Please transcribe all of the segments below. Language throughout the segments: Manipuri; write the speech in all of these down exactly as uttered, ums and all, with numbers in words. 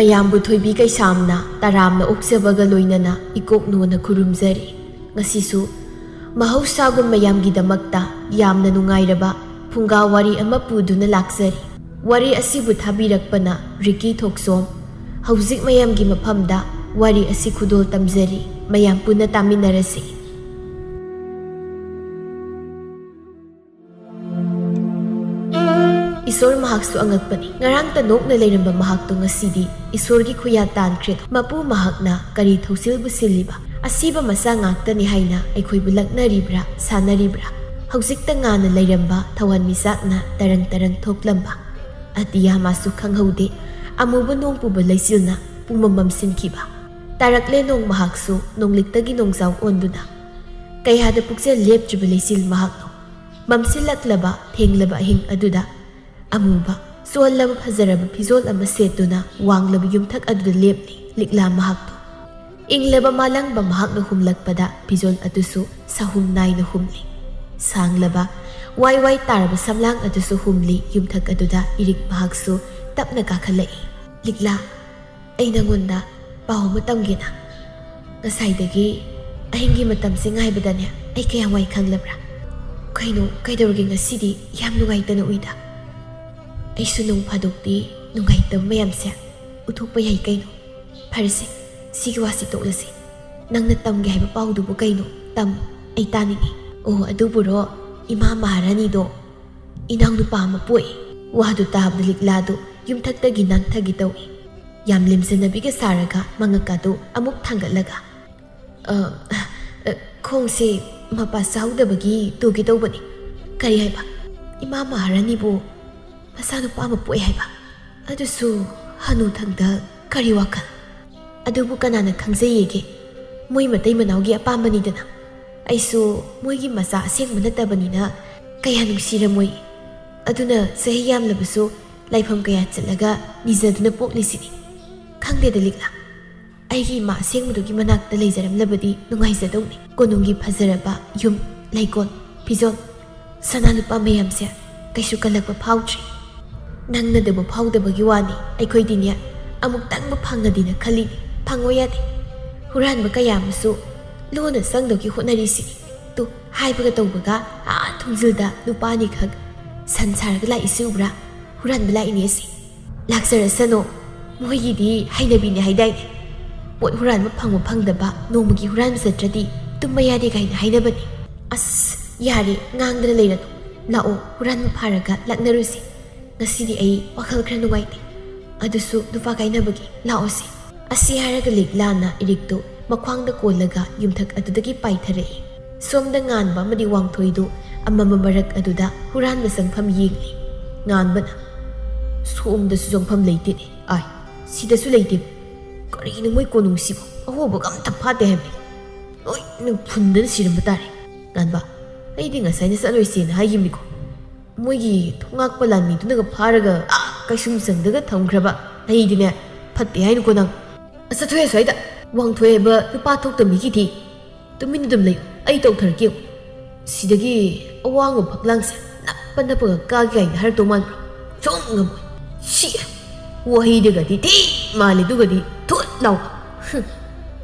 ꯃꯌꯥꯝꯕꯨ ꯊꯣꯏꯕꯤ ꯀꯩꯁꯥꯝꯅ ꯇꯔꯥꯝꯅ ꯑꯣꯛꯆꯕꯒ ꯂꯣꯏꯅꯅ ꯏꯀꯣꯛꯅꯣꯅ ꯈꯨꯔꯨꯝꯖꯔꯤ꯫ ꯉꯁꯤꯁꯨ ꯃꯍꯧꯁꯥꯒꯨꯝ ꯃꯌꯥꯝꯒꯤꯗꯃꯛꯇ ꯌꯥꯝꯅ ꯅꯨꯡꯉꯥꯏꯔꯕ ꯐꯨꯡꯒꯥ ꯋꯥꯔꯤ ꯑꯃ ꯄꯨꯗꯨꯅ ꯂꯥꯛꯆꯔꯤ꯫ ꯋꯥꯔꯤ ꯑꯁꯤꯕꯨ ꯊꯥꯕꯤꯔꯛꯄꯅ ꯔꯤꯀꯤ ꯊꯣꯛꯆꯣꯝ꯫ ꯍꯧꯖꯤꯛ ꯃꯌꯥꯝꯒꯤ ꯃꯐꯝꯗ ꯋꯥꯔꯤ ꯑꯁꯤ ꯈꯨꯗꯣꯜ ꯇꯝꯖꯔꯤ꯫ ꯃꯌꯥꯝ ꯄꯨꯟꯅ ꯇꯥꯃꯤꯟꯅꯔꯁꯤ꯫ ꯏꯁꯣꯔ ꯃꯍꯥꯛꯁꯨ ꯑꯉꯛꯄꯅꯤ꯫ ꯉꯔꯥꯡꯇ ꯅꯣꯛꯅ ꯂꯩꯔꯝꯕ ꯃꯍꯥꯛꯇꯣ ꯉꯁꯤꯗꯤ ꯏꯁꯣꯔꯒꯤ ꯈꯨꯌꯥ ꯇꯥꯟꯈ꯭ꯔꯦ꯫ ꯃꯄꯨ ꯃꯍꯥꯛꯅ ꯀꯔꯤ ꯊꯧꯁꯤꯜꯕꯨ ꯁꯤꯜꯂꯤꯕ? ꯑꯁꯤꯕ ꯃꯆꯥ ꯉꯥꯛꯇꯅꯤ ꯍꯥꯏꯅ ꯑꯩꯈꯣꯏꯕꯨ ꯂꯛꯅꯔꯤꯕ꯭ꯔꯥ, ꯁꯥꯟꯅꯔꯤꯕ꯭ꯔꯥ? ꯍꯧꯖꯤꯛꯇ ꯉꯥꯅ ꯂꯩꯔꯝꯕ ꯊꯋꯥꯟꯃꯤꯆꯥꯛꯅ ꯇꯔꯪ ꯇꯔꯪ ꯊꯣꯛꯂꯝꯕ꯫ ꯑꯇꯤꯌꯥ ꯃꯥꯁꯨ ꯈꯪꯍꯧꯗꯦ꯫ ꯑꯃꯨꯕ ꯅꯣꯡ ꯄꯨꯕ ꯂꯩꯆꯤꯜꯅ ꯄꯨꯝꯃꯝ ꯃꯝꯁꯤꯟꯈꯤꯕ꯫ ꯇꯥꯔꯛꯂꯦ ꯅꯣꯡ ꯃꯍꯥꯛꯁꯨ ꯅꯣꯡꯂꯤꯛꯇꯒꯤ ꯅꯣꯡꯖꯥꯎ ꯑꯣꯟꯗꯨꯅ꯫ ꯀꯌꯥꯗ ꯄꯨꯛꯆꯦꯜ ꯂꯦꯞꯇ꯭ꯔꯤꯕ ꯂꯩꯆꯤꯜ ꯃꯍꯥꯛꯅꯣ꯫ ꯃꯝꯁꯤꯜꯂꯛꯂꯕ ꯊꯦꯡꯂꯕ ꯑꯍꯤꯡ ꯑꯗꯨꯗ ꯑꯃꯨꯕ, ꯆꯣꯜꯂꯕ ꯐꯖꯔꯕ ꯐꯤꯖꯣꯜ ꯑꯃ ꯁꯦꯠꯇꯨꯅ ꯋꯥꯡꯂꯕ ꯌꯨꯝꯊꯛ ꯑꯗꯨꯗ ꯂꯦꯞꯂꯤ ꯂꯤꯛꯂꯥ ꯃꯍꯥꯛꯇꯣ꯫ ꯏꯪꯂꯕ ꯃꯥꯂꯪꯕ ꯃꯍꯥꯛꯅ ꯍꯨꯝꯂꯛꯄꯗ ꯐꯤꯖꯣꯜ ꯑꯗꯨꯁꯨ ꯁꯍꯨꯝ ꯅꯥꯏꯅ ꯍꯨꯝꯂꯤ꯫ ꯁꯥꯡꯂꯕ, ꯋꯥꯏ ꯋꯥꯏ ꯇꯥꯔꯕ ꯁꯝꯂꯥꯡ ꯑꯗꯨꯁꯨ ꯍꯨꯝꯂꯤ ꯌꯨꯝꯊꯛ ꯑꯗꯨꯗ ꯏꯔꯤꯛ ꯃꯍꯥꯛꯁꯨ ꯇꯞꯅ ꯀꯥꯈꯠꯂꯛꯏ꯫ ꯂꯤꯛꯂꯥ, ꯑꯩ ꯅꯪꯉꯣꯟꯗ ꯄꯥꯎ ꯑꯃ ꯇꯝꯒꯦꯅ꯫ ꯉꯁꯥꯏꯗꯒꯤ ꯑꯍꯤꯡꯒꯤ ꯃꯇꯝꯁꯦ ꯉꯥꯏꯕꯗꯅꯦ ꯑꯩ ꯀꯌꯥꯝ ꯋꯥꯏ ꯈꯪꯂꯕ꯭ꯔꯥ? ꯀꯩꯅꯣ, ꯀꯩꯗꯧꯔꯒꯦ ꯉꯁꯤꯗꯤ ꯌꯥꯝ ꯅꯨꯡꯉꯥꯏꯇꯅ ꯎꯏꯗ? ꯑꯩꯁꯨ ꯅꯣꯡ ꯐꯥꯗꯣꯛꯇꯤ ꯅꯨꯡꯉꯥꯏꯇꯕ ꯃꯌꯥꯝꯁꯦ ꯎꯠꯊꯣꯛꯄ ꯌꯥꯏ ꯀꯩꯅꯣ꯫ ꯐꯔꯦꯁꯦ, ꯁꯤꯒꯤ ꯋꯥꯁꯤ ꯇꯣꯛꯂꯁꯤ꯫ ꯅꯪꯅ ꯇꯝꯒꯦ ꯍꯥꯏꯕ ꯄꯥꯎꯗꯨꯕꯨ ꯀꯩꯅꯣ? ꯇꯝ, ꯑꯩ ꯇꯥꯅꯤꯡꯉꯤ꯫ ꯑꯣ, ꯑꯗꯨꯕꯨꯔꯣ, ꯏꯃꯥ ꯃꯍꯥꯔꯥꯅꯤꯗꯣ ꯏꯅꯥꯎꯅꯨꯄꯥ ꯑꯃ ꯄꯣꯛꯏ꯫ ꯋꯥꯗꯨ ꯇꯥꯕꯗ ꯂꯤꯛꯂꯥꯗꯨ ꯌꯨꯝꯊꯛꯇꯒꯤ ꯅꯥꯟꯊꯒꯦ ꯇꯧꯏ꯫ ꯌꯥꯝ ꯂꯦꯝꯖꯅꯕꯤꯒ ꯁꯥꯔꯒ ꯃꯉꯛꯀꯥꯗꯨ ꯑꯃꯨꯛ ꯊꯥꯡꯒꯠꯂꯒ, "ꯑ, ꯑ, ꯈꯣꯡꯁꯦ ꯃꯄꯥ ꯆꯥꯍꯧꯗꯕꯒꯤ ꯇꯨꯒꯦ ꯇꯧꯕꯅꯤ꯫" "ꯀꯔꯤ ꯍꯥꯏꯕ? ꯏꯃꯥ ꯃꯍꯥꯔꯥꯅꯤꯕꯨ ꯃꯆꯥꯅꯨꯄꯥ ꯑꯃ ꯄꯣꯛꯑꯦ ꯍꯥꯏꯕ? ꯑꯗꯨꯁꯨ ꯍꯅꯨꯊꯪꯗ? ꯀꯔꯤ ꯋꯥꯈꯜ? ꯑꯗꯨꯕꯨ ꯀꯅꯥꯅ ꯈꯪꯖꯩꯌꯦꯒꯦ? ꯃꯣꯏ ꯃꯇꯩ ꯃꯅꯥꯎꯒꯤ ꯑꯄꯥꯝꯕꯅꯤꯗꯅ꯫ ꯑꯩꯁꯨ ꯃꯣꯏꯒꯤ ꯃꯆꯥ ꯑꯁꯦꯡꯕ ꯅꯠꯇꯕꯅꯤꯅ ꯀꯌꯥ ꯅꯨꯡꯁꯤꯔꯝꯃꯣꯏ꯫ ꯑꯗꯨꯅ ꯆꯍꯤ ꯌꯥꯝꯂꯕꯁꯨ ꯂꯥꯏꯐꯝ ꯀꯌꯥ ꯆꯠꯂꯒ ꯅꯤꯖꯗꯨꯅ ꯄꯣꯛꯂꯤꯁꯤꯅꯤ꯫ ꯈꯪꯗꯦꯗ ꯂꯤꯛꯂꯥ, ꯑꯩꯒꯤ ꯏꯃꯥ ꯑꯁꯦꯡꯕꯗꯨꯒꯤ ꯃꯅꯥꯛꯇ ꯂꯩꯖꯔꯝꯂꯕꯗꯤ ꯅꯨꯡꯉꯥꯏꯖꯗꯧꯅꯤ꯫ ꯀꯣꯅꯨꯡꯒꯤ ꯐꯖꯔꯕ ꯌꯨꯝ, ꯂꯩꯀꯣꯜ, ꯐꯤꯖꯣꯜ, ꯁꯅꯥ ꯂꯨꯄꯥ ꯃꯌꯥꯝꯁꯦ ꯀꯩꯁꯨ ꯀꯜꯂꯛꯄ ꯐꯥꯎꯗ꯭ꯔꯤ꯫ ꯅꯪꯅꯗꯕ ꯐꯥꯎꯗꯕꯒꯤ ꯋꯥꯅꯤ꯫ ꯑꯩꯈꯣꯏꯗꯤꯅꯦ, ꯑꯃꯨꯛꯇꯪꯕꯨ ꯐꯪꯉꯗꯤꯅ ꯈꯜꯂꯤꯅꯤ꯫ ꯐꯪꯉꯣ ꯌꯥꯗꯦ꯫ ꯍꯨꯔꯥꯟꯕ ꯀꯌꯥ ꯑꯃꯁꯨ ꯂꯣꯟꯅ ꯆꯪꯗꯧꯒꯤ ꯍꯣꯠꯅꯔꯤꯁꯤꯅꯤ꯫ ꯇꯨ, ꯍꯥꯏꯕꯒ ꯇꯧꯕꯒ ꯑꯥ ꯊꯣꯡꯖꯤꯜꯗ ꯅꯨꯄꯥ ꯑꯅꯤꯈꯛ ꯁꯟ ꯁꯥꯔꯒ ꯂꯥꯛꯏꯁꯤ ꯎꯕ꯭ꯔꯥ? ꯍꯨꯔꯥꯟꯕ ꯂꯥꯛꯏꯅꯦ ꯑꯁꯤ꯫ ꯂꯥꯛꯆꯔꯁꯅꯨ꯫ ꯃꯣꯏꯒꯤꯗꯤ ꯍꯩꯅꯕꯤꯅꯦ ꯍꯥꯏꯗꯥꯏꯅꯦ? ꯄꯣꯠ ꯍꯨꯔꯥꯟꯕ ꯐꯪꯕ ꯐꯪꯗꯕ ꯅꯣꯡꯃꯒꯤ ꯍꯨꯔꯥꯟꯕ ꯆꯠꯇ꯭ꯔꯗꯤ ꯇꯨꯝꯕ ꯌꯥꯗꯦ ꯀꯥꯏꯅ ꯍꯥꯏꯅꯕꯅꯤ꯫ ꯑꯁ, ꯌꯥꯔꯦ, ꯉꯥꯡꯗꯅ ꯂꯩꯔꯅꯨ꯫ ꯂꯥꯛꯑꯣ, ꯍꯨꯔꯥꯟꯕ ꯐꯥꯔꯒ ꯂꯥꯛꯅꯔꯨꯁꯦ꯫ ꯉꯁꯤꯗꯤ ꯑꯩ ꯋꯥꯈꯜ ꯈꯔ ꯅꯨꯡꯉꯥꯏꯇꯦ꯫ ꯑꯗꯨꯁꯨ ꯅꯨꯄꯥ ꯀꯥꯏꯅꯕꯒꯤ꯫ ꯂꯥꯛꯑꯣꯁꯦ꯫ ꯑꯁꯤ ꯍꯥꯏꯔꯒ ꯂꯤꯛꯂꯥꯅ ꯏꯔꯤꯛꯇꯨ ꯃꯈ꯭ꯋꯥꯡꯗ ꯀꯣꯜꯂꯒ ꯌꯨꯝꯊꯛ ꯑꯗꯨꯗꯒꯤ ꯄꯥꯏꯊꯔꯛꯏ꯫ ꯁꯣꯝꯗ ꯉꯥꯟꯕ ꯑꯃꯗꯤ ꯋꯥꯡꯊꯣꯏꯗꯨ ꯑꯃꯝꯕ ꯃꯔꯛ ꯑꯗꯨꯗ ꯍꯨꯔꯥꯟꯕ ꯆꯪꯐꯝ ꯌꯦꯡꯂꯤ꯫ ꯉꯥꯟꯕꯅ, "ꯁꯣꯝꯗꯁꯨ ꯆꯪꯐꯝ ꯂꯩꯇꯦꯅꯦ꯫ ꯑꯥꯏ, ꯁꯤꯗꯁꯨ ꯂꯩꯇꯦ꯫ ꯀꯔꯤꯅꯣ ꯃꯣꯏ ꯀꯣꯅꯨꯡꯁꯤꯕꯨ? ꯑꯍꯣꯕꯒ ꯑꯝꯇ ꯐꯥꯠꯇꯦ ꯍꯥꯏꯕꯅꯤ꯫ ꯂꯣꯏꯅ ꯐꯨꯟꯗꯅ ꯁꯤꯔꯝꯕ ꯇꯥꯔꯦ꯫ ꯉꯥꯟꯕ, ꯑꯩꯗꯤ ꯉꯁꯥꯏꯅ ꯆꯠꯂꯣꯏꯁꯦꯅ ꯍꯥꯏꯈꯤꯕꯅꯤꯀꯣ꯫ ꯃꯣꯏꯒꯤ ꯊꯣꯉꯥꯛꯄ ꯂꯥꯟꯃꯤꯗꯨꯅꯒ ꯐꯥꯔꯒ ꯑꯥ ꯀꯩꯁꯨꯝꯁꯪꯗꯒ ꯊꯝꯈ꯭ꯔꯕ꯫ ꯑꯩꯗꯤꯅꯦ, ꯐꯠꯇꯦ ꯍꯥꯏꯅꯨꯀꯣ ꯅꯪ꯫ ꯑꯁ, ꯆꯠꯊꯣꯛꯑꯦ ꯑꯁ꯭ꯋꯥꯏꯗ꯫ ꯋꯥꯡꯊꯣꯏ ꯍꯥꯏꯕ ꯅꯨꯄꯥ ꯊꯣꯛꯇ ꯃꯤꯒꯤꯗꯤ꯫ ꯇꯨꯃꯤꯟ ꯑꯗꯨꯝ ꯂꯩꯌꯨ, ꯑꯩ ꯇꯧꯊꯔꯛꯀꯦ ꯌꯦꯡꯉꯨ꯫ ꯁꯤꯗꯒꯤ ꯑꯋꯥꯡꯕ ꯐꯛꯂꯥꯡꯁꯦ ꯅꯞꯄ ꯅꯞꯄꯒ ꯀꯥꯒꯦ ꯀꯥꯏꯅ ꯍꯥꯏꯔꯛꯇꯧ ꯃꯥꯟꯕ꯭ꯔꯣ? ꯁꯨꯡ ꯉꯝꯃꯣꯏ꯫ ꯁꯤ ꯋꯥꯍꯩꯗꯒꯗꯤ ꯊꯤ ꯃꯥꯜꯂꯦ, ꯑꯗꯨꯒꯗꯤ ꯊꯨꯠ ꯂꯥꯎꯕ꯫ ꯍꯨꯝ꯫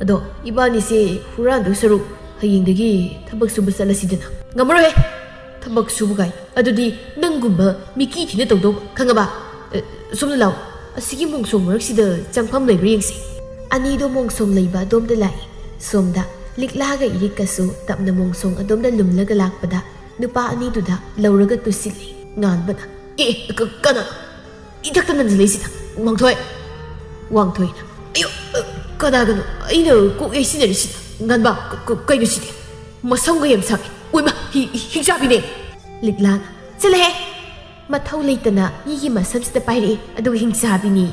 ꯑꯗꯣ ꯏꯕꯥꯅꯤꯁꯦ ꯍꯨꯔꯥꯟꯗꯣꯏ ꯁꯔꯨꯛ ꯍꯌꯦꯡꯗꯒꯤ ꯊꯕꯛ ꯁꯨꯕ ꯆꯠꯂꯁꯤꯗꯅ꯫ ꯉꯝꯃꯔꯣꯏꯍꯦ꯫ ꯊꯕꯛ ꯁꯨꯕ ꯀꯥꯏ꯫ ꯑꯗꯨꯗꯤ ꯅꯪꯒꯨꯝꯕ ꯃꯤꯀꯤ ꯊꯤꯅ ꯇꯧꯗꯧꯕ, ꯈꯪꯉꯕ? ꯑꯦ, ꯁꯣꯝꯗ ꯂꯥꯛꯑꯣ꯫ ꯑꯁꯤꯒꯤ ꯃꯣꯡꯁꯣꯡ ꯃꯔꯛꯁꯤꯗ ꯆꯪꯐꯝ ꯂꯩꯕ꯭ꯔꯥ ꯌꯦꯡꯁꯤ꯫ ꯑꯅꯤꯗꯣ ꯃꯣꯡꯁꯣꯡ ꯂꯩꯕ ꯑꯗꯣꯝꯗ ꯂꯥꯛꯏ꯫ ꯁꯣꯝꯗ ꯂꯤꯛꯂꯥꯒ ꯏꯔꯤꯛꯀꯁꯨ ꯇꯞꯅ ꯃꯣꯡꯁꯣꯡ ꯑꯗꯣꯝꯗ ꯂꯨꯝꯂꯒ ꯂꯥꯛꯄꯗ ꯅꯨꯄꯥ ꯑꯅꯤꯗꯨꯗ ꯂꯧꯔꯒ ꯇꯨꯁꯤꯜꯂꯤ꯫ ꯉꯥꯟꯕꯅ, "ꯑꯦ, ꯀ-, ꯀꯅꯥ? ꯏꯊꯛꯇ ꯅꯟꯁꯤꯜꯂꯛꯏꯁꯤꯅ? ꯋꯥꯡꯊꯣꯏ!" ꯋꯥꯡꯊꯣꯏꯅ, "ꯑꯌꯣ, ꯑ, ꯀꯅꯥꯒꯅꯣ ꯑꯩꯅ ꯀꯣꯛ ꯌꯩꯁꯤꯟꯅꯔꯤꯁꯤꯅ? ꯉꯥꯟꯕ, ꯀ-, ꯀ-, ꯀꯩꯅꯣ ꯁꯤꯗꯤ? ꯃꯁꯝꯒ ꯌꯥꯝ ꯁꯥꯡꯉꯦ꯫ ꯑꯣꯏꯃ, ꯍꯤ-, ꯍꯤ-, ꯍꯤꯡꯆꯥꯕꯤꯅꯦ!" ꯂꯤꯛꯂꯥꯅ, "ꯆꯠꯂꯍꯦ! ꯃꯊꯧ ꯂꯩꯇꯅ ꯃꯤꯒꯤ ꯃꯁꯝꯁꯤꯗ ꯄꯥꯏꯔꯛꯑꯦ, ꯑꯗꯨꯒ ꯍꯤꯡꯆꯥꯕꯤꯅꯤ꯫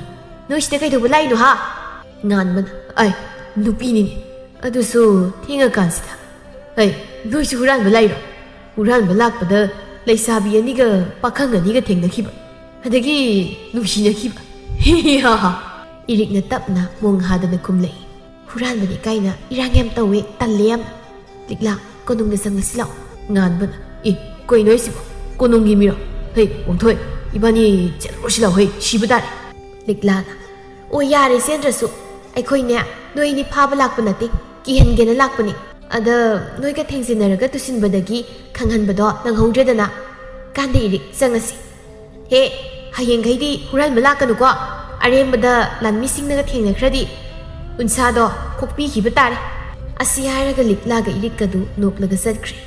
ꯅꯣꯏ ꯁꯤꯗ ꯀꯩꯗꯧꯕ ꯂꯥꯛꯏꯅꯣ, ꯍꯥ?" ꯉꯥꯟꯕꯅ, "ꯑꯩ ꯅꯨꯄꯤꯅꯤꯅꯦ, ꯑꯗꯨꯁꯨ ꯊꯦꯡꯉꯀꯥꯟꯁꯤꯗ꯫ ꯍꯩ, ꯅꯣꯏꯁꯨ ꯍꯨꯔꯥꯟꯕ ꯂꯥꯛꯏꯔꯣ? ꯍꯨꯔꯥꯟꯕ ꯂꯥꯛꯄꯗ ꯂꯩꯁꯥꯕꯤ ꯑꯅꯤꯒ ꯄꯥꯈꯪ ꯑꯅꯤꯒ ꯊꯦꯡꯅꯈꯤꯕ꯫ ꯑꯗꯒꯤ ꯅꯨꯡꯁꯤꯅꯈꯤꯕ꯫ ꯍꯤ ꯍꯤ ꯍꯥ ꯍꯥ꯫" ꯏꯔꯤꯛꯅ ꯇꯞꯅ ꯃꯣꯡ ꯍꯥꯗꯅ ꯈꯨꯝꯂꯛꯏ꯫ "ꯍꯨꯔꯥꯟꯕꯅꯦ ꯀꯥꯏꯅ ꯏꯔꯥꯡ ꯌꯥꯝ ꯇꯧꯋꯦ, ꯇꯜꯂꯦ ꯌꯥꯝ꯫ ꯂꯤꯛꯂꯥ, ꯀꯣꯅꯨꯡꯗ ꯆꯪꯉꯁꯤ ꯂꯥꯛꯑꯣ꯫" ꯉꯥꯟꯕꯅ, "ꯑꯦ, ꯀꯩꯅꯣ ꯍꯥꯏꯁꯤꯕꯣ? ꯀꯣꯅꯨꯡꯒꯤ ꯃꯤꯔꯣ? ꯍꯩ, ꯋꯥꯡꯊꯣꯏ, ꯏꯕꯥꯅꯤ ꯆꯦꯜꯂꯨꯔꯁꯤ ꯂꯥꯛꯑꯣ, ꯍꯩ, ꯁꯤꯕ ꯇꯥꯔꯦ꯫" ꯂꯤꯛꯂꯥꯅ, ꯑꯣ, ꯌꯥꯔꯦ, ꯆꯦꯟꯗ꯭ꯔꯁꯨ꯫ ꯑꯩꯈꯣꯏꯅꯦ, ꯅꯣꯏ ꯑꯅꯤ ꯐꯥꯕ ꯂꯥꯛꯄ ꯅꯠꯇꯦ, ꯀꯤꯍꯟꯒꯦꯅ ꯂꯥꯛꯄꯅꯤ꯫ ꯑꯗ ꯅꯣꯏꯒ ꯊꯦꯡꯖꯤꯟꯅꯔꯒ ꯇꯨꯁꯤꯟꯕꯗꯒꯤ ꯈꯪꯍꯟꯕꯗꯣ ꯅꯪꯍꯧꯗ꯭ꯔꯦꯗꯅ꯫ ꯀꯥꯟꯗꯦ ꯏꯔꯤꯛ, ꯆꯪꯉꯁꯤ꯫ ꯍꯦ, ꯍꯌꯦꯡꯈꯩꯗꯤ ꯍꯨꯔꯥꯟꯕ ꯂꯥꯛꯀꯅꯨꯀꯣ꯫ ꯑꯔꯦꯝꯕꯗ ꯂꯥꯟꯃꯤꯁꯤꯡꯅꯒ ꯊꯦꯡꯅꯈ꯭ꯔꯗꯤ ꯎꯟꯁꯥꯗꯣ ꯈꯣꯛꯄꯤꯈꯤꯕ ꯇꯥꯔꯦ꯫ ꯑꯁꯤ ꯍꯥꯏꯔꯒ ꯂꯤꯛꯂꯥꯒ ꯏꯔꯤꯛꯀꯗꯨ ꯅꯣꯛꯂꯒ ꯆꯠꯈ꯭ꯔꯦ꯫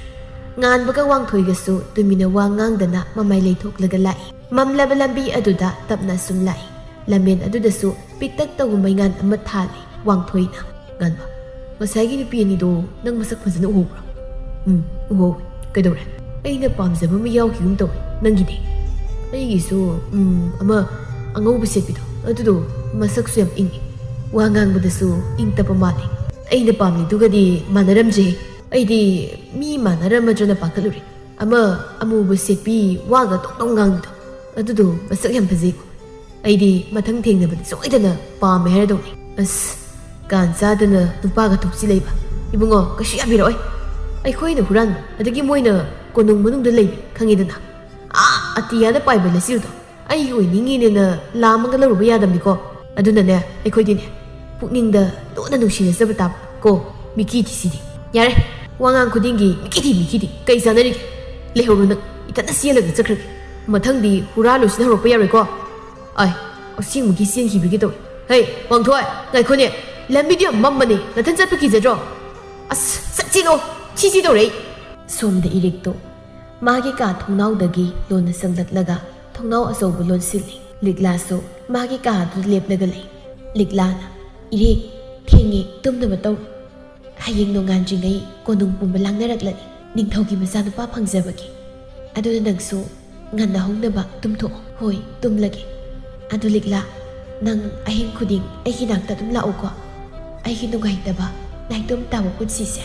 ꯉꯥꯟꯕꯒ ꯋꯥꯡꯊꯣꯏꯒꯁꯨ ꯇꯨꯃꯤꯟꯅ ꯋꯥ ꯉꯥꯡꯗꯅ ꯃꯃꯥꯏ ꯂꯩꯊꯣꯛꯂꯒ ꯂꯥꯛꯏ꯫ ꯃꯝꯂꯕ ꯂꯝꯕꯤ ꯑꯗꯨꯗ ꯇꯞꯅ ꯁꯨꯝ ꯂꯥꯛꯏ꯫ ꯂꯝꯕꯦꯟ ꯑꯗꯨꯗꯁꯨ ꯄꯤꯛꯇꯛ ꯇꯧꯕ ꯃꯩꯉꯥꯟ ꯑꯃ ꯊꯥꯜꯂꯤ꯫ ꯋꯥꯡꯊꯣꯏꯅ, "ꯉꯥꯟꯕ, ꯉꯁꯥꯏꯒꯤ ꯅꯨꯄꯤ ꯑꯅꯤꯗꯣ ꯅꯪ ꯃꯁꯛ ꯐꯖꯅ ꯎꯍꯧꯕ꯭ꯔꯣ?" "ꯎꯝ, ꯎꯍꯧꯋꯤ꯫ ꯀꯩꯗꯧꯔꯦ?" "ꯑꯩꯅ ꯄꯥꯝꯖꯕ ꯑꯃ ꯌꯥꯎꯈꯤꯒꯨꯝ ꯇꯧꯋꯦ꯫ ꯅꯪꯒꯤꯗꯤ?" "ꯑꯩꯒꯤꯁꯨ, ꯎꯝ, ꯑꯃ ꯑꯉꯧꯕ ꯁꯦꯠꯄꯤꯗꯣ, ꯑꯗꯨꯗꯣ ꯃꯁꯛꯁꯨ ꯌꯥꯝ ꯏꯪꯉꯤ꯫ ꯋꯥ ꯉꯥꯡꯕꯗꯁꯨ ꯏꯪ ꯇꯞꯄ ꯃꯥꯜꯂꯤ꯫ ꯑꯩꯅ ꯄꯥꯝꯂꯤꯗꯨꯒꯗꯤ ꯃꯥꯟꯅꯔꯝꯗ꯭ꯔꯦ꯫ ꯑꯩꯗꯤ ꯃꯤ ꯃꯥꯟꯅꯔꯝꯃꯗ꯭ꯔꯅ ꯄꯥꯈꯠꯂꯨꯔꯦ꯫ ꯑꯃ ꯑꯃꯨꯕ ꯁꯦꯠꯄꯤ, ꯋꯥꯒ ꯇꯣꯡ ꯇꯣꯡ ꯉꯥꯡꯕꯗꯣ, ꯑꯗꯨꯗꯣ ꯃꯁꯛ ꯌꯥꯝ ꯐꯖꯩꯀꯣ꯫ ꯑꯩꯗꯤ ꯃꯊꯪ ꯊꯦꯡꯅꯕꯗ ꯁꯣꯏꯗꯅ ꯄꯥꯝꯃꯦ ꯍꯥꯏꯔꯗꯧꯅꯤ꯫ ꯑꯁ, ꯀꯥꯟ ꯆꯥꯗꯅ ꯅꯨꯄꯥꯒ ꯊꯣꯛꯆꯤꯜꯂꯛꯏꯕ꯫ ꯏꯕꯨꯡꯉꯣ, ꯀꯩꯁꯨ ꯌꯥꯕꯤꯔꯛꯑꯣꯏ꯫ ꯑꯩꯈꯣꯏꯅ ꯍꯨꯔꯥꯟꯕ, ꯑꯗꯒꯤ ꯃꯣꯏꯅ ꯀꯣꯅꯨꯡ ꯃꯅꯨꯡꯗ ꯂꯩꯕ, ꯈꯪꯉꯤꯗꯅ꯫ ꯑꯥ ꯑꯇꯤꯌꯥꯗ ꯄꯥꯏꯕ ꯂꯩꯆꯤꯜꯗꯣ ꯑꯩꯒꯤ ꯑꯣꯏꯅꯤꯡꯉꯤꯅꯦꯅ ꯂꯥꯝꯃꯒ ꯂꯧꯔꯨꯕ ꯌꯥꯗꯕꯅꯤꯀꯣ꯫ ꯑꯗꯨꯅꯅꯦ, ꯑꯩꯈꯣꯏꯗꯤꯅꯦ, ꯄꯨꯛꯅꯤꯡꯗ ꯂꯨꯅ ꯅꯨꯡꯁꯤꯅꯖꯕ ꯇꯥꯕ ꯀꯣ, ꯃꯤꯀꯤꯗꯤ ꯁꯤꯗꯤ꯫ ꯌꯥꯔꯦ, ꯋꯥꯉꯥꯡ ꯈꯨꯗꯤꯡꯒꯤ ꯃꯤꯀꯤꯗꯤ, ꯃꯤꯀꯤꯗꯤ꯫ ꯀꯩ ꯆꯥꯟꯅꯔꯤꯒꯦ? ꯂꯩꯍꯧꯔꯣ ꯅꯪ, ꯏꯊꯟꯇ ꯆꯦꯜꯂꯒ ꯆꯠꯈ꯭ꯔꯒꯦ꯫ ꯃꯊꯪꯗꯤ ꯍꯨꯔꯥꯜꯂꯨꯁꯤꯅ ꯍꯧꯔꯛꯄ ꯌꯥꯔꯣꯏꯀꯣ꯫ ꯑꯥꯏ, ꯑꯁꯦꯡꯕꯒꯤ ꯆꯦꯟꯈꯤꯕꯒꯤ ꯇꯧꯔꯦ꯫ ꯍꯩ, ꯋꯥꯡꯊꯣꯏ, ꯉꯥꯏꯈꯣꯅꯦ꯫ ꯂꯝꯕꯤꯗꯣ ꯌꯥꯝ ꯃꯝꯕꯅꯦ, ꯅꯊꯟ ꯆꯠꯄ ꯀꯤꯖꯗ꯭ꯔꯣ? ꯑꯁ, ꯆꯠꯁꯤꯂꯣ, ꯁꯤꯁꯤ ꯇꯧꯔꯦ ꯑꯩ꯫ ꯁꯣꯝꯗ ꯏꯔꯤꯛꯇꯣ ꯃꯥꯒꯤ ꯀꯥ ꯊꯣꯡꯅꯥꯎꯗꯒꯤ ꯂꯣꯟꯅ ꯆꯪꯂꯛꯂꯒ ꯊꯣꯡꯅꯥꯎ ꯑꯆꯧꯕ ꯂꯣꯟꯁꯤꯜꯂꯤ꯫ ꯂꯤꯛꯂꯥꯁꯨ ꯃꯥꯒꯤ ꯀꯥ ꯑꯗꯨꯗ ꯂꯦꯞꯂꯒ ꯂꯩ꯫ ꯂꯤꯛꯂꯥꯅ, "ꯏꯔꯤꯛ, ꯊꯦꯡꯉꯦ, ꯇꯨꯝꯅꯕ ꯇꯧꯔꯣ꯫ ꯍꯌꯦꯡ ꯅꯣꯡꯉꯥꯟꯗ꯭ꯔꯤꯉꯩ ꯀꯣꯅꯨꯡ ꯄꯨꯝꯕ ꯂꯥꯡꯅꯔꯛꯂꯅꯤ, ꯅꯤꯡꯊꯧꯒꯤ ꯃꯆꯥꯅꯨꯄꯥ ꯐꯪꯖꯕꯒꯤ꯫ ꯑꯗꯨꯅ ꯅꯪꯁꯨ ꯉꯟꯅ ꯍꯧꯅꯕ ꯇꯨꯝꯊꯣꯛꯑꯣ꯫" "ꯍꯣꯏ, ꯇꯨꯝꯂꯒꯦ꯫ ꯑꯗꯨ ꯂꯤꯛꯂꯥ, ꯅꯪ ꯑꯍꯤꯡ ꯈꯨꯗꯤꯡ ꯑꯩꯒꯤ ꯅꯥꯛꯇ ꯑꯗꯨꯝ ꯂꯥꯛꯎꯀꯣ꯫ ꯑꯩꯒꯤ ꯅꯨꯡꯉꯥꯏꯇꯕ, ꯅꯥꯏꯇꯣꯝ ꯇꯥꯕ ꯄꯨꯟꯁꯤꯁꯦ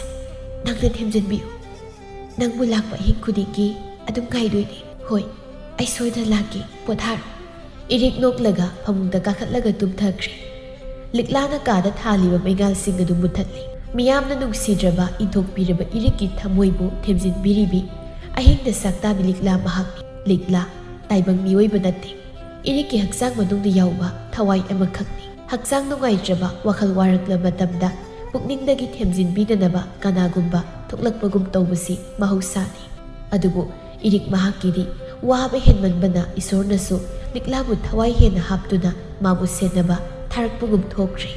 ꯅꯪꯅ ꯊꯦꯝꯖꯤꯟꯕꯤꯌꯨ꯫ ꯅꯪꯕꯨ ꯂꯥꯛꯄ ꯑꯍꯤꯡ ꯈꯨꯗꯤꯡꯒꯤ ꯑꯗꯨꯝ ꯉꯥꯏꯗꯣꯏꯅꯦ꯫" "ꯍꯣꯏ, ꯑꯩ ꯁꯣꯏꯗꯅ ꯂꯥꯛꯀꯦ, ꯄꯣꯊꯥꯔꯣ꯫" ꯏꯔꯤꯛ ꯅꯣꯛꯂꯒ ꯐꯃꯨꯡꯗ ꯀꯥꯈꯠꯂꯒ ꯇꯨꯝꯊꯈ꯭ꯔꯦ꯫ ꯂꯤꯛꯂꯥꯅ ꯀꯥꯗ ꯊꯥꯜꯂꯤꯕ ꯃꯩꯉꯥꯜꯁꯤꯡ ꯑꯗꯨ ꯃꯨꯠꯊꯠꯂꯤ꯫ ꯃꯤꯌꯥꯝꯅ ꯅꯨꯡꯁꯤꯗ꯭ꯔꯕ, ꯏꯟꯊꯣꯛꯄꯤꯔꯕ ꯏꯔꯤꯛꯀꯤ ꯊꯃꯣꯏꯕꯨ ꯊꯦꯝꯖꯤꯟꯕꯤꯔꯤꯕꯤ ꯑꯍꯤꯡꯗ ꯁꯛꯇꯥꯕꯤ ꯂꯤꯛꯂꯥ ꯃꯍꯥꯛꯅꯤ꯫ ꯂꯤꯛꯂꯥ ꯇꯥꯏꯕꯪ ꯃꯤꯑꯣꯏꯕ ꯅꯠꯇꯦ꯫ ꯏꯔꯤꯛꯀꯤ ꯍꯛꯆꯥꯡ ꯃꯅꯨꯡꯗ ꯌꯥꯎꯕ ꯊꯋꯥꯏ ꯑꯃꯈꯛꯅꯤ꯫ ꯍꯛꯆꯥꯡ ꯅꯨꯡꯉꯥꯏꯇ꯭ꯔꯕ, ꯋꯥꯈꯜ ꯋꯥꯔꯛꯂꯕ ꯃꯇꯝꯗ ꯄꯨꯛꯅꯤꯡꯗꯒꯤ ꯊꯦꯝꯖꯤꯟꯕꯤꯅꯅꯕ ꯀꯅꯥꯒꯨꯝꯕ ꯊꯣꯛꯂꯛꯄꯒꯨꯝ ꯇꯧꯕꯁꯤ ꯃꯍꯧꯁꯥꯅꯤ꯫ ꯑꯗꯨꯕꯨ ꯏꯔꯤꯛ ꯃꯍꯥꯛꯀꯤꯗꯤ ꯋꯥꯕ ꯍꯦꯟꯃꯟꯕꯅ ꯏꯁꯣꯔꯅꯁꯨ ꯂꯤꯛꯂꯥꯕꯨ ꯊꯋꯥꯏ ꯍꯦꯟꯅ ꯍꯥꯞꯇꯨꯅ ꯃꯥꯕꯨ ꯁꯦꯟꯅꯕ ꯊꯥꯔꯛꯄꯒꯨꯝ ꯊꯣꯛꯈ꯭ꯔꯦ꯫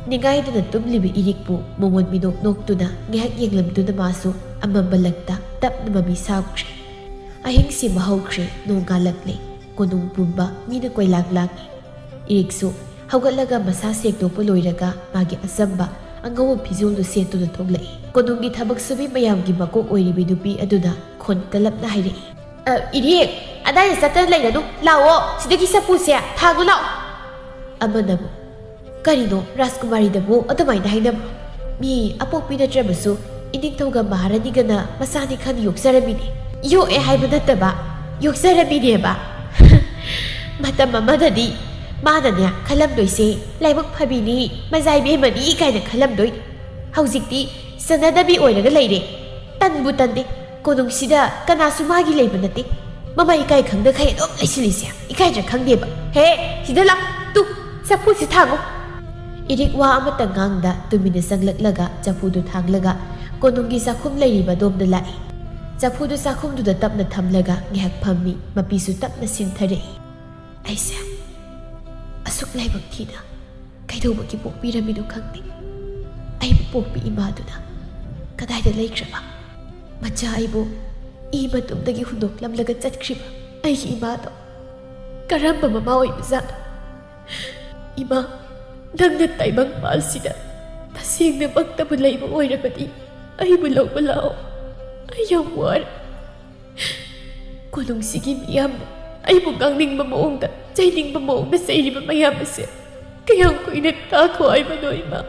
ꯅꯤꯡꯉꯥꯏꯗꯅ ꯇꯨꯝꯂꯤꯕ ꯏꯔꯤꯛꯄꯨ ꯃꯣꯃꯣꯟ ꯃꯤꯅꯣꯛ ꯅꯣꯛꯇꯨꯅ ꯉꯥꯏꯍꯥꯛ ꯌꯦꯡꯂꯝꯗꯨꯅ ꯃꯥꯁꯨ ꯑꯃꯝꯕ ꯂꯛꯇ ꯇꯞꯅ ꯃꯃꯤ ꯁꯥꯎꯈ꯭ꯔꯦ꯫ ꯑꯍꯤꯡꯁꯤ ꯃꯍꯧꯈ꯭ꯔꯦ, ꯅꯣꯡ ꯉꯥꯜꯂꯛꯂꯦ꯫ ꯀꯣꯅꯨꯡ ꯄꯨꯝꯕ ꯃꯤꯅ ꯀꯣꯏꯂꯥꯡ ꯂꯥꯡꯏ꯫ ꯏꯔꯤꯛꯁꯨ ꯍꯧꯒꯠꯂꯒ ꯃꯁꯥ ꯁꯦꯡꯗꯣꯛꯄ ꯂꯣꯏꯔꯒ ꯃꯥꯒꯤ ꯑꯆꯝꯕ ꯑꯉꯧꯕ ꯐꯤꯖꯣꯜꯗꯨ ꯁꯦꯠꯇꯨꯅ ꯊꯣꯛꯂꯛꯏ꯫ ꯀꯣꯅꯨꯡꯒꯤ ꯊꯕꯛ ꯁꯨꯕꯤ ꯃꯌꯥꯝꯒꯤ ꯃꯀꯣꯛ ꯑꯣꯏꯔꯤꯕꯤ ꯅꯨꯄꯤ ꯑꯗꯨꯅ ꯈꯣꯟ ꯀꯜꯂꯞꯅ ꯍꯥꯏꯔꯛꯏ, "ꯑ, ꯏꯔꯤꯛ, ꯑꯗꯥꯏꯗ ꯆꯠꯇꯅ ꯂꯩꯔꯅꯨ, ꯂꯥꯛꯑꯣ, ꯁꯤꯗꯒꯤ ꯆꯐꯨꯁꯦ ꯊꯥꯡꯉꯨ ꯂꯥꯛꯑꯣ"꯫ ꯑꯃꯅ ꯑꯃꯨꯛ, "ꯀꯔꯤꯅꯣ ꯔꯥꯖꯀꯨꯃꯥꯔꯤꯗꯕꯨ ꯑꯗꯨꯃꯥꯏꯅ ꯍꯥꯏꯅꯕ꯭ꯔꯣ? ꯃꯤ ꯑꯄꯣꯛꯄꯤ ꯅꯠꯇ꯭ꯔꯕꯁꯨ ꯏꯅꯤꯡꯊꯧꯒ ꯃꯍꯥꯔꯥꯅꯤꯒꯅ ꯃꯆꯥꯅꯤ ꯈꯟ ꯌꯣꯛꯆꯔꯝꯃꯤꯅꯦ"꯫ "ꯌꯣꯛꯑꯦ ꯍꯥꯏꯕ ꯅꯠꯇꯕ, ꯌꯣꯛꯆꯔꯝꯃꯤꯅꯦꯕ"꯫ "ꯃꯇꯝ ꯑꯃꯗꯗꯤ ꯃꯥꯅꯅꯦ ꯈꯜꯂꯝꯗꯣꯏꯁꯦ ꯂꯥꯏꯕꯛ ꯐꯕꯤꯅꯤ, ꯃꯖꯥꯏꯕꯦꯝꯃꯅꯤ ꯀꯥꯏꯅ ꯈꯜꯂꯝꯗꯣꯏꯅꯤ꯫ ꯍꯧꯖꯤꯛꯇꯤ ꯆꯟꯅꯗꯕꯤ ꯑꯣꯏꯔꯒ ꯂꯩꯔꯦ꯫ ꯇꯟꯕꯨ ꯇꯟꯗꯦ꯫ ꯀꯣꯅꯨꯡꯁꯤꯗ ꯀꯅꯥꯁꯨ ꯃꯥꯒꯤ ꯂꯩꯕ ꯅꯠꯇꯦ꯫ ꯃꯃꯥ ꯏꯀꯥꯏ ꯈꯪꯗꯈꯩ ꯑꯗꯨꯝ ꯂꯩꯁꯤꯜꯂꯤꯁꯦ ꯏꯀꯥꯏꯗ꯭ꯔꯥ ꯈꯪꯗꯦꯕ꯫ ꯍꯦ, ꯁꯤꯗ ꯂꯥꯛ, ꯇꯨ, ꯆꯐꯨꯁꯤ ꯊꯥꯡꯉꯨ"꯫ ꯏꯔꯤꯛ ꯋꯥ ꯑꯃꯠꯇ ꯉꯥꯡꯗ ꯇꯨꯃꯤꯟꯅ ꯆꯪꯂꯛꯂꯒ ꯆꯐꯨꯗꯨ ꯊꯥꯡꯂꯒ ꯀꯣꯅꯨꯡꯒꯤ ꯆꯥꯛꯈꯨꯝ ꯂꯩꯔꯤꯕ ꯑꯗꯣꯝꯗ ꯂꯥꯛꯏ꯫ ꯆꯐꯨꯗꯨ ꯆꯥꯛꯈꯨꯝꯗꯨꯗ ꯇꯞꯅ ꯊꯝꯂꯒ ꯉꯥꯏꯍꯥꯛ ꯐꯝꯃꯤ, ꯃꯄꯤꯁꯨ ꯇꯞꯅ ꯁꯤꯟꯊꯔꯛꯏ꯫ "ꯑꯩꯁꯦ ꯑꯁꯨꯛ ꯂꯥꯏꯕꯛ ꯊꯤꯅ ꯀꯩꯗꯧꯕꯒꯤ ꯄꯣꯛꯄꯤꯔꯝꯃꯤꯅꯣ ꯈꯪꯗꯦ꯫ ꯑꯩꯕꯨ ꯄꯣꯛꯄꯤ ꯏꯃꯥꯗꯨꯅ ꯀꯗꯥꯏꯗ ꯂꯩꯈ꯭ꯔꯕ? ꯃꯆꯥ ꯑꯩꯕꯨ ꯏ ꯃꯇꯨꯝꯗꯒꯤ ꯍꯨꯟꯗꯣꯛꯂꯝꯂꯒ ꯆꯠꯈ꯭ꯔꯤꯕ ꯑꯩꯒꯤ ꯏꯃꯥꯗꯣ ꯀꯔꯝꯕ ꯃꯃꯥ ꯑꯣꯏꯕꯖꯥꯠꯅꯣ? ꯏꯃꯥ, ꯅꯪꯅ ꯇꯥꯏꯕꯪ ꯄꯥꯜꯁꯤꯗ ꯇꯁꯦꯡꯅꯃꯛꯇꯕꯨ ꯂꯩꯕ ꯑꯣꯏꯔꯕꯗꯤ ꯑꯩꯕꯨ ꯂꯧꯕ ꯂꯥꯛꯑꯣ꯫ ꯑꯩ ꯌꯥꯝ ꯋꯥꯔꯦ꯫ ꯀꯣꯅꯨꯡꯁꯤꯒꯤ ꯃꯤꯌꯥꯝꯅ ꯑꯩꯕꯨ ꯉꯥꯡꯅꯤꯡꯕ ꯃꯑꯣꯡꯗ, ꯆꯩꯅꯤꯡꯕ ꯃꯑꯣꯡꯗ ꯆꯩꯔꯤꯕ ꯃꯌꯥꯝ ꯑꯁꯦ ꯀꯌꯥꯝ ꯀꯨꯏꯅ ꯇꯥꯈꯣ ꯍꯥꯏꯕꯅꯣ, ꯏꯃꯥ?"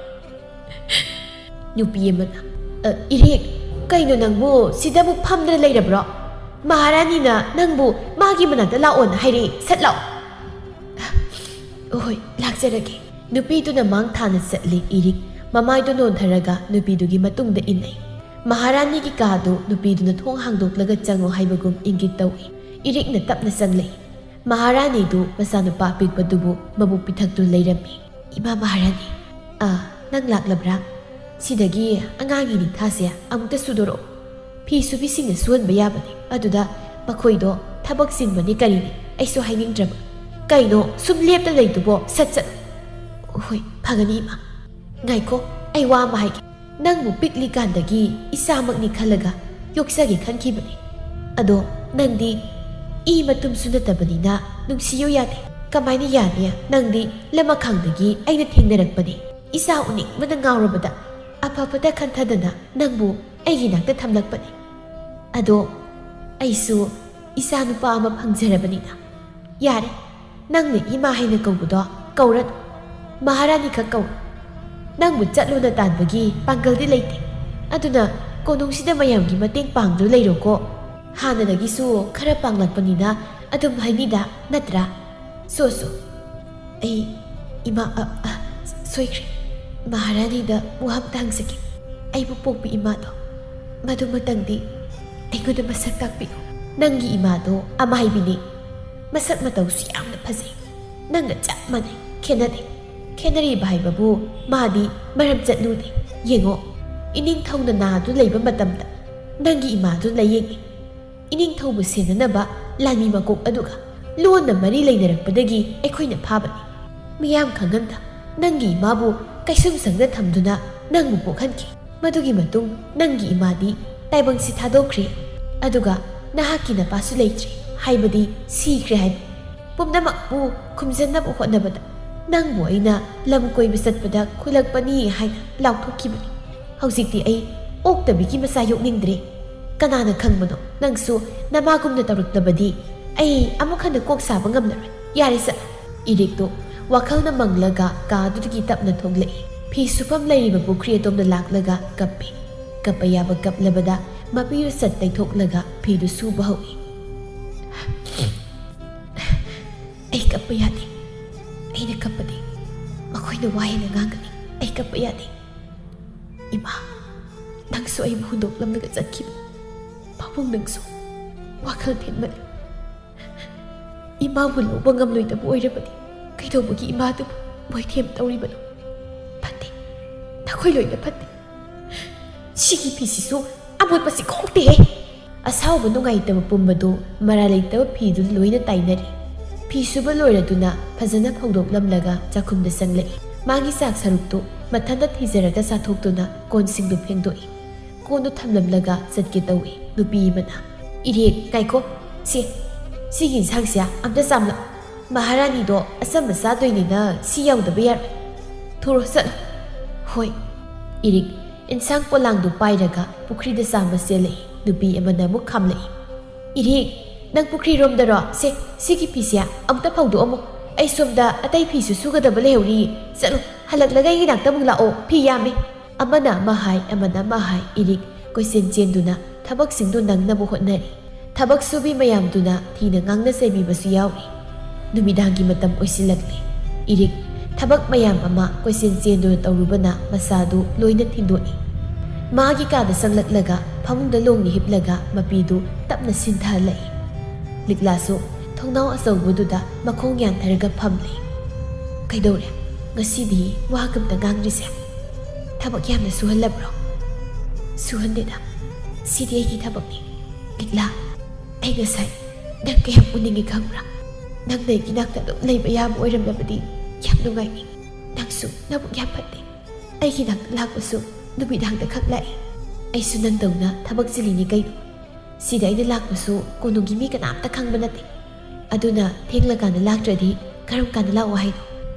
ꯅꯨꯄꯤ ꯑꯃꯅ, "ꯑ, ꯏꯔꯤꯛ, ꯀꯩꯅꯣ ꯅꯪꯕꯨ ꯁꯤꯗꯕꯨ ꯐꯝꯗꯅ ꯂꯩꯔꯕ꯭ꯔꯣ? ꯃꯍꯥꯔꯥꯅꯤꯅ ꯅꯪꯕꯨ ꯃꯥꯒꯤ ꯃꯅꯥꯛꯇ ꯂꯥꯛꯑꯣꯅ ꯍꯥꯏꯔꯛꯏ, ꯁꯠ ꯂꯥꯛꯑꯣ"꯫ "ꯍꯣꯏ, ꯂꯥꯛꯆꯔꯒꯦ"꯫ ꯅꯨꯄꯤꯗꯨꯅ ꯃꯥꯡ ꯊꯥꯅ ꯆꯠꯂꯤ꯫ ꯏꯔꯤꯛ ꯃꯃꯥꯏꯗꯨ ꯅꯣꯟꯊꯔꯒ ꯅꯨꯄꯤꯗꯨꯒꯤ ꯃꯇꯨꯡꯗ ꯏꯟꯅꯩ꯫ ꯃꯍꯥꯔꯥꯅꯤꯒꯤ ꯀꯥꯗꯨ ꯅꯨꯄꯤꯗꯨꯅ ꯊꯣꯡ ꯍꯥꯡꯗꯣꯛꯂꯒ ꯆꯪꯉꯨ ꯍꯥꯏꯕꯒꯨꯝ ꯏꯪꯒꯤꯠ ꯇꯧꯏ꯫ ꯏꯔꯤꯛꯅ ꯇꯞꯅ ꯆꯪꯂꯛꯏ꯫ ꯃꯍꯥꯔꯥꯅꯤꯗꯨ ꯃꯆꯥꯅꯨꯄꯥ ꯑꯄꯤꯛꯄꯗꯨꯕꯨ ꯃꯕꯨꯛ ꯄꯤꯊꯛꯇꯨꯅ ꯂꯩꯔꯝꯃꯤ꯫ "ꯏꯃꯥ ꯃꯍꯥꯔꯥꯅꯤ, ꯑꯥ, ꯅꯪ ꯂꯥꯛꯂꯕ꯭ꯔꯥ? ꯁꯤꯗꯒꯤ ꯑꯉꯥꯡꯒꯤ ꯅꯤꯡꯊꯥꯁꯦ ꯑꯃꯨꯛꯇ ꯁꯨꯗꯣꯔꯛꯑꯣ꯫ ꯐꯤ ꯁꯨꯕꯤꯁꯤꯡꯅ ꯁꯨꯍꯟꯕ ꯌꯥꯕꯅꯤ꯫ ꯑꯗꯨꯗ ꯃꯈꯣꯏꯗꯣ ꯊꯕꯛ ꯆꯤꯟꯕꯅꯤ ꯀꯔꯤꯅꯤ, ꯑꯩꯁꯨ ꯍꯥꯏꯅꯤꯡꯗ꯭ꯔꯕ꯫ ꯀꯩꯅꯣ ꯁꯨꯝ ꯂꯦꯞꯇ ꯂꯩꯗꯨꯕꯣ? ꯁꯠ ꯁꯠ!" "ꯍꯣꯏ, ꯐꯒꯅꯤ ꯏꯃꯥ꯫ ꯉꯥꯏꯈꯣ, ꯑꯩ ꯋꯥ ꯑꯃ ꯍꯥꯏꯒꯦ꯫ ꯅꯪꯕꯨ ꯄꯤꯛꯂꯤꯀꯥꯟꯗꯒꯤ ꯏꯆꯥꯃꯛꯅꯤ ꯈꯜꯂꯒ ꯌꯣꯛꯆꯒꯦ ꯈꯟꯈꯤꯕꯅꯤ꯫ ꯑꯗꯣ ꯅꯪꯗꯤ ꯏ ꯃꯇꯨꯝꯁꯨ ꯅꯠꯇꯕꯅꯤꯅ ꯅꯨꯡꯁꯤꯌꯨ ꯌꯥꯗꯦ꯫ ꯀꯃꯥꯏꯅ ꯌꯥꯅꯤ? ꯅꯪꯗꯤ ꯂꯃꯈꯥꯡꯗꯒꯤ ꯑꯩꯅ ꯊꯦꯡꯅꯔꯛꯄꯅꯤ꯫ ꯏꯆꯥ ꯎꯅꯤꯡꯕꯅ ꯉꯥꯎꯔꯕꯗ ꯑꯐ ꯐꯠꯇ ꯈꯟꯊꯗꯅ ꯅꯪꯕꯨ ꯑꯩꯒꯤ ꯅꯥꯛꯇ ꯊꯝꯂꯛꯄꯅꯤ꯫ ꯑꯗꯣ ꯑꯩꯁꯨ ꯏꯆꯥ ꯅꯨꯄꯥ ꯑꯃ ꯐꯪꯖꯔꯕꯅꯤꯅ ꯌꯥꯔꯦ, ꯅꯪꯅ ꯏꯃꯥ ꯍꯥꯏꯅ ꯀꯧꯕꯗꯣ ꯀꯧꯔꯅꯨ꯫ ꯃꯍꯥꯔꯥꯅꯤ ꯈꯛ ꯀꯧꯔꯣ꯫ ꯅꯪꯕꯨ ꯆꯠꯂꯣꯅ ꯇꯥꯟꯕꯒꯤ ꯄꯥꯡꯒꯜꯗꯤ ꯂꯩꯇꯦ꯫ ꯑꯗꯨꯅ ꯀꯣꯅꯨꯡꯁꯤꯗ ꯃꯌꯥꯝꯒꯤ ꯃꯇꯦꯡ ꯄꯥꯡꯗꯨꯅ ꯂꯩꯔꯣꯀꯣ꯫ ꯍꯥꯟꯅꯗꯒꯤꯁꯨ ꯈꯔ ꯄꯥꯡꯂꯛꯄꯅꯤꯅ ꯑꯗꯨꯝ ꯍꯥꯏꯅꯤꯗ, ꯅꯠꯇ꯭ꯔꯥ?" "ꯁꯣ, ꯁꯣ꯫ ꯑꯩ ꯏꯃꯥ, ꯑ, ꯑ, ꯁꯣꯏꯈ꯭ꯔꯦ꯫ ꯃꯍꯥꯔꯥꯅꯤꯗ ꯋꯥ ꯑꯝꯇ ꯍꯪꯖꯒꯦ꯫ ꯑꯩꯕꯨ ꯄꯣꯛꯄꯤ ꯏꯃꯥꯗꯣ, ꯃꯗꯨꯃꯇꯪꯗꯤ ꯑꯩꯉꯣꯟꯗ ꯃꯁꯛ ꯇꯥꯛꯄꯤꯌꯨ꯫ ꯅꯪꯒꯤ ꯏꯃꯥꯗꯣ ꯑꯃꯥꯏꯕꯤꯅꯤ꯫ ꯃꯁꯛ ꯃꯇꯧꯁꯨ ꯌꯥꯝꯅ ꯐꯖꯩ꯫ ꯅꯪꯒ ꯆꯞ ꯃꯥꯟꯅꯩ꯫ ꯈꯦꯠꯅꯗꯦ꯫ ꯈꯦꯠꯅꯔꯤꯕ ꯍꯥꯏꯕꯕꯨ ꯃꯥꯗꯤ ꯃꯔꯝ ꯆꯠꯂꯨꯗꯦ꯫ ꯌꯦꯡꯉꯣ, ꯏꯅꯤꯡꯊꯧꯅ ꯅꯥꯗꯨ ꯂꯩꯕ ꯃꯇꯝꯗ ꯅꯪꯒꯤ ꯏꯃꯥꯗꯨ ꯂꯥꯌꯦꯡꯉꯤ꯫ ꯏꯅꯤꯡꯊꯧꯕꯨ ꯁꯦꯟꯅꯅꯕ ꯂꯥꯟꯃꯤ ꯃꯀꯣꯛ ꯑꯗꯨꯒ ꯂꯣꯟꯅ ꯃꯔꯤ ꯂꯩꯅꯔꯛꯄꯗꯒꯤ ꯑꯩꯈꯣꯏꯅ ꯐꯥꯕꯅꯤ꯫ ꯃꯤꯌꯥꯝ ꯈꯪꯍꯟꯗ ꯅꯪꯒꯤ ꯏꯃꯥꯕꯨ ꯀꯩꯁꯨꯝꯁꯪꯗ ꯊꯝꯗꯨꯅ ꯅꯪꯕꯨ ꯄꯣꯛꯍꯟꯈꯤ꯫ ꯃꯗꯨꯒꯤ ꯃꯇꯨꯡ ꯅꯪꯒꯤ ꯏꯃꯥꯗꯤ ꯇꯥꯏꯕꯪꯁꯤ ꯊꯥꯗꯣꯛꯈ꯭ꯔꯦ꯫ ꯑꯗꯨꯒ ꯅꯍꯥꯛꯀꯤ ꯅꯄꯥꯁꯨ ꯂꯩꯇ꯭ꯔꯦ, ꯍꯥꯏꯕꯗꯤ ꯁꯤꯈ꯭ꯔꯦ ꯍꯥꯏꯕ꯫ ꯄꯨꯝꯅꯃꯛꯄꯨ ꯈꯨꯝꯖꯟꯅꯕ ꯍꯣꯠꯅꯕꯗ ꯅꯪꯕꯨ ꯑꯩꯅ ꯂꯝ ꯀꯣꯏꯕ ꯆꯠꯄꯗ ꯈꯨꯜꯂꯛꯄꯅꯤ ꯍꯥꯏꯅ ꯂꯥꯎꯊꯣꯛꯈꯤꯕꯅꯤ꯫ ꯍꯧꯖꯤꯛꯇꯤ ꯑꯩ ꯑꯣꯛꯇꯕꯤꯒꯤ ꯃꯆꯥ ꯌꯣꯛꯅꯤꯡꯗ꯭ꯔꯦ꯫ ꯀꯅꯥꯅ ꯈꯪꯕꯅꯣ, ꯅꯪꯁꯨ ꯅꯃꯥꯒꯨꯝꯅ ꯇꯧꯔꯛꯂꯕꯗꯤ ꯑꯩ ꯑꯃꯨꯛ ꯍꯟꯅ ꯀꯣꯛ ꯁꯥꯕ ꯉꯝꯂꯔꯣꯏ꯫ ꯌꯥꯔꯦ, ꯆꯠꯂꯣ꯫ ꯏꯔꯤꯛꯇꯣ ꯋꯥꯈꯜꯅ ꯃꯪꯂꯒ ꯀꯥꯗꯨꯗꯒꯤ ꯇꯞꯅ ꯊꯣꯛꯂꯛꯏ꯫ ꯐꯤ ꯁꯨꯐꯝ ꯂꯩꯔꯤꯕ ꯄꯨꯈ꯭ꯔꯤ ꯑꯗꯣꯝꯗ ꯂꯥꯛꯂꯒ ꯀꯞꯄꯤ꯫ ꯀꯞꯄ ꯌꯥꯕ ꯀꯞꯂꯕꯗ ꯃꯄꯤꯗꯨ ꯁꯠ ꯇꯩꯊꯣꯛꯂꯒ ꯐꯤꯗꯨ ꯁꯨꯕ ꯍꯧꯏ꯫ "ꯑꯩ ꯀꯞꯄ ꯌꯥꯗꯦ꯫ ꯑꯩꯅ ꯀꯞꯄꯗꯤ ꯃꯈꯣꯏꯅ ꯋꯥ ꯍꯦꯟꯅ ꯉꯥꯡꯒꯅꯤ꯫ ꯑꯩ ꯀꯞꯄ ꯌꯥꯗꯦ꯫ ꯏꯃꯥ, ꯅꯪꯁꯨ ꯑꯩꯕꯨ ꯍꯨꯟꯗꯣꯛꯂꯝꯂꯒ ꯆꯠꯈꯤꯕ꯫ ꯄꯥꯕꯨꯡ, ꯅꯪꯁꯨ ꯋꯥꯈꯜ ꯊꯤꯟꯕꯅꯤ꯫ ꯏꯃꯥꯕꯨ ꯂꯧꯕ ꯉꯝꯂꯣꯏꯗꯕ ꯑꯣꯏꯔꯕꯗꯤ ꯀꯩꯗꯧꯕꯒꯤ ꯏꯃꯥꯗꯨꯕꯨ ꯃꯣꯏꯊꯦꯝ ꯇꯧꯔꯤꯕꯅꯣ? ꯐꯠꯇꯦ, ꯅꯈꯣꯏ ꯂꯣꯏꯅ ꯐꯠꯇꯦ꯫ ꯁꯤꯒꯤ ꯐꯤꯁꯤꯁꯨ ꯑꯃꯣꯠꯄꯁꯤ ꯀꯣꯛꯇꯦꯍꯦ꯫ ꯑꯁꯥꯎꯕ ꯅꯨꯡꯉꯥꯏꯇꯕ ꯄꯨꯝꯕꯗꯨ ꯃꯔꯥ ꯂꯩꯇꯕ ꯐꯤꯗꯨ ꯂꯣꯏꯅ ꯇꯥꯏꯅꯔꯦ꯫ ꯐꯤ ꯁꯨꯕ ꯂꯣꯏꯔꯗꯨꯅ ꯐꯖꯅ ꯐꯧꯗꯣꯛꯂꯝꯂꯒ ꯆꯥꯛꯈꯨꯝꯗ ꯆꯪꯂꯛꯏ꯫ ꯃꯥꯒꯤ ꯆꯥꯛ ꯁꯔꯨꯛꯇꯨ ꯃꯊꯟꯇ ꯊꯤꯖꯔꯒ ꯆꯥꯊꯣꯛꯇꯨꯅ ꯀꯣꯟꯁꯤꯡꯗꯨ ꯐꯦꯡꯗꯣꯛꯏ꯫ ꯀꯣꯟꯗꯨ ꯊꯝꯂꯝꯂꯒ ꯆꯠꯀꯦ ꯇꯧꯏ꯫ ꯅꯨꯄꯤ ꯑꯃꯅ, "ꯏꯔꯦꯛ, ꯉꯥꯏꯈꯣ, ꯁꯦ, ꯁꯤꯒꯤ ꯏꯟꯁꯥꯡꯁꯦ ꯑꯝꯇ ꯆꯥꯝꯂꯛꯑꯣ꯫ ꯃꯍꯥꯔꯥꯅꯤꯗꯣ ꯑꯆꯝꯕ ꯆꯥꯗꯣꯏꯅꯤꯅ ꯁꯤ ꯌꯥꯎꯗꯕ ꯌꯥꯔꯣꯏ꯫ ꯊꯨꯔꯣ ꯆꯠꯂꯣ꯫" "ꯍꯣꯏ꯫" ꯏꯔꯤꯛ ꯏꯟꯁꯥꯡ ꯄꯣꯂꯥꯡꯗꯨ ꯄꯥꯏꯔꯒ ꯄꯨꯈ꯭ꯔꯤꯗ ꯆꯥꯝꯕ ꯆꯦꯜꯂꯛꯏ꯫ ꯅꯨꯄꯤ ꯑꯃꯅ ꯑꯃꯨꯛ ꯈꯥꯝꯂꯛꯏ꯫ "ꯏꯔꯤꯛ, ꯅꯪ ꯄꯨꯈ꯭ꯔꯤꯔꯣꯝꯗꯔꯣ? ꯁꯦ, ꯁꯤꯒꯤ ꯐꯤꯁꯦ ꯑꯝꯇ ꯐꯧꯗꯣꯛꯑꯝꯃꯣ꯫ ꯑꯩ ꯁꯣꯝꯗ ꯑꯇꯩ ꯐꯤꯁꯨ ꯁꯨꯒꯗꯕ ꯂꯩꯍꯧꯔꯤ꯫ ꯆꯠꯂꯣ, ꯍꯜꯂꯛꯂꯒ ꯑꯩꯒꯤ ꯅꯥꯛꯇ ꯑꯃꯨꯛ ꯂꯥꯛꯑꯣ꯫ ꯐꯤ ꯌꯥꯝꯃꯤ꯫" ꯑꯃꯅ ꯑꯃ ꯍꯥꯏ, ꯑꯃꯅ ꯑꯃ ꯍꯥꯏ꯫ ꯏꯔꯤꯛ ꯀꯣꯏꯆꯦꯟ ꯆꯦꯟꯗꯨꯅ ꯊꯕꯛꯁꯤꯡꯗꯨ ꯅꯪꯅꯕ ꯍꯣꯠꯅꯔꯤ꯫ ꯊꯕꯛ ꯁꯨꯕꯤ ꯃꯌꯥꯝꯗꯨꯅ ꯊꯤꯅ ꯉꯥꯡꯅ ꯆꯩꯕꯤꯕꯁꯨ ꯌꯥꯎꯔꯤ꯫ ꯅꯨꯃꯤꯗꯥꯡꯒꯤ ꯃꯇꯝ ꯑꯣꯏꯁꯤꯜꯂꯛꯂꯦ꯫ ꯏꯔꯤꯛ ꯊꯕꯛ ꯃꯌꯥꯝ ꯑꯃ ꯀꯣꯏꯆꯦꯟ ꯆꯦꯟꯗꯨꯅ ꯇꯧꯔꯨꯕꯅ ꯃꯁꯥꯗꯨ ꯂꯣꯏꯅ ꯊꯤꯟꯗꯣꯛꯏ꯫ ꯃꯥꯒꯤ ꯀꯥꯗ ꯆꯪꯂꯛꯂꯒ ꯐꯃꯨꯡꯗ ꯂꯣꯡꯅ ꯍꯤꯞꯂꯒ ꯃꯄꯤꯗꯨ ꯇꯞꯅ ꯁꯤꯟꯊꯍꯜꯂꯛꯏ꯫ ꯂꯤꯛꯂꯥꯁꯨ ꯊꯣꯡꯅꯥꯎ ꯑꯆꯧꯕꯗꯨꯗ ꯃꯈꯣꯡ ꯌꯥꯟꯊꯔꯒ ꯐꯝꯂꯤ꯫ "ꯀꯩꯗꯧꯔꯦ? ꯉꯁꯤꯗꯤ ꯋꯥ ꯑꯝꯇ ꯉꯥꯡꯗ꯭ꯔꯤꯁꯦ? ꯊꯕꯛ ꯌꯥꯝꯅ ꯁꯨꯍꯜꯂꯕ꯭ꯔꯣ?" "ꯁꯨꯍꯟꯗꯦꯗ, ꯁꯤꯗꯤ ꯑꯩꯒꯤ ꯊꯕꯛꯅꯤ꯫ ꯂꯤꯛꯂꯥ, ꯑꯩ ꯉꯁꯥꯏ ꯅꯪ ꯀꯌꯥꯝ ꯎꯅꯤꯡꯉꯤ ꯈꯪꯕ꯭ꯔꯥ? ꯅꯪꯅ ꯑꯩꯒꯤ ꯅꯥꯛꯇ ꯑꯗꯨꯝ ꯂꯩꯕ ꯌꯥꯕ ꯑꯣꯏꯔꯝꯂꯕꯗꯤ ꯌꯥꯝ ꯅꯨꯡꯉꯥꯏꯅꯤ꯫ ꯅꯪꯁꯨ ꯅꯕꯨꯛ ꯌꯥꯝ ꯐꯠꯇꯦ꯫ ꯑꯩꯒꯤ ꯅꯥꯛꯇ ꯂꯥꯛꯄꯁꯨ ꯅꯨꯃꯤꯗꯥꯡꯗ ꯈꯛ ꯂꯥꯛꯏ꯫ ꯑꯩꯁꯨ ꯅꯪꯗꯧꯅ ꯊꯕꯛ ꯆꯤꯜꯂꯤꯅꯤ ꯀꯩꯅꯣ꯫ ꯁꯤꯗ ꯑꯩꯅ ꯂꯥꯛꯄꯁꯨ ꯀꯣꯅꯨꯡꯒꯤ ꯃꯤ ꯀꯅꯥꯝꯇ ꯈꯪꯕ ꯅꯠꯇꯦ꯫ ꯑꯗꯨꯅ ꯊꯦꯡꯂꯀꯥꯟꯗ ꯂꯥꯛꯇ꯭ꯔꯗꯤ ꯀꯔꯝ ꯀꯥꯟꯗ ꯂꯥꯛꯑꯣ ꯍꯥꯏꯅꯣ?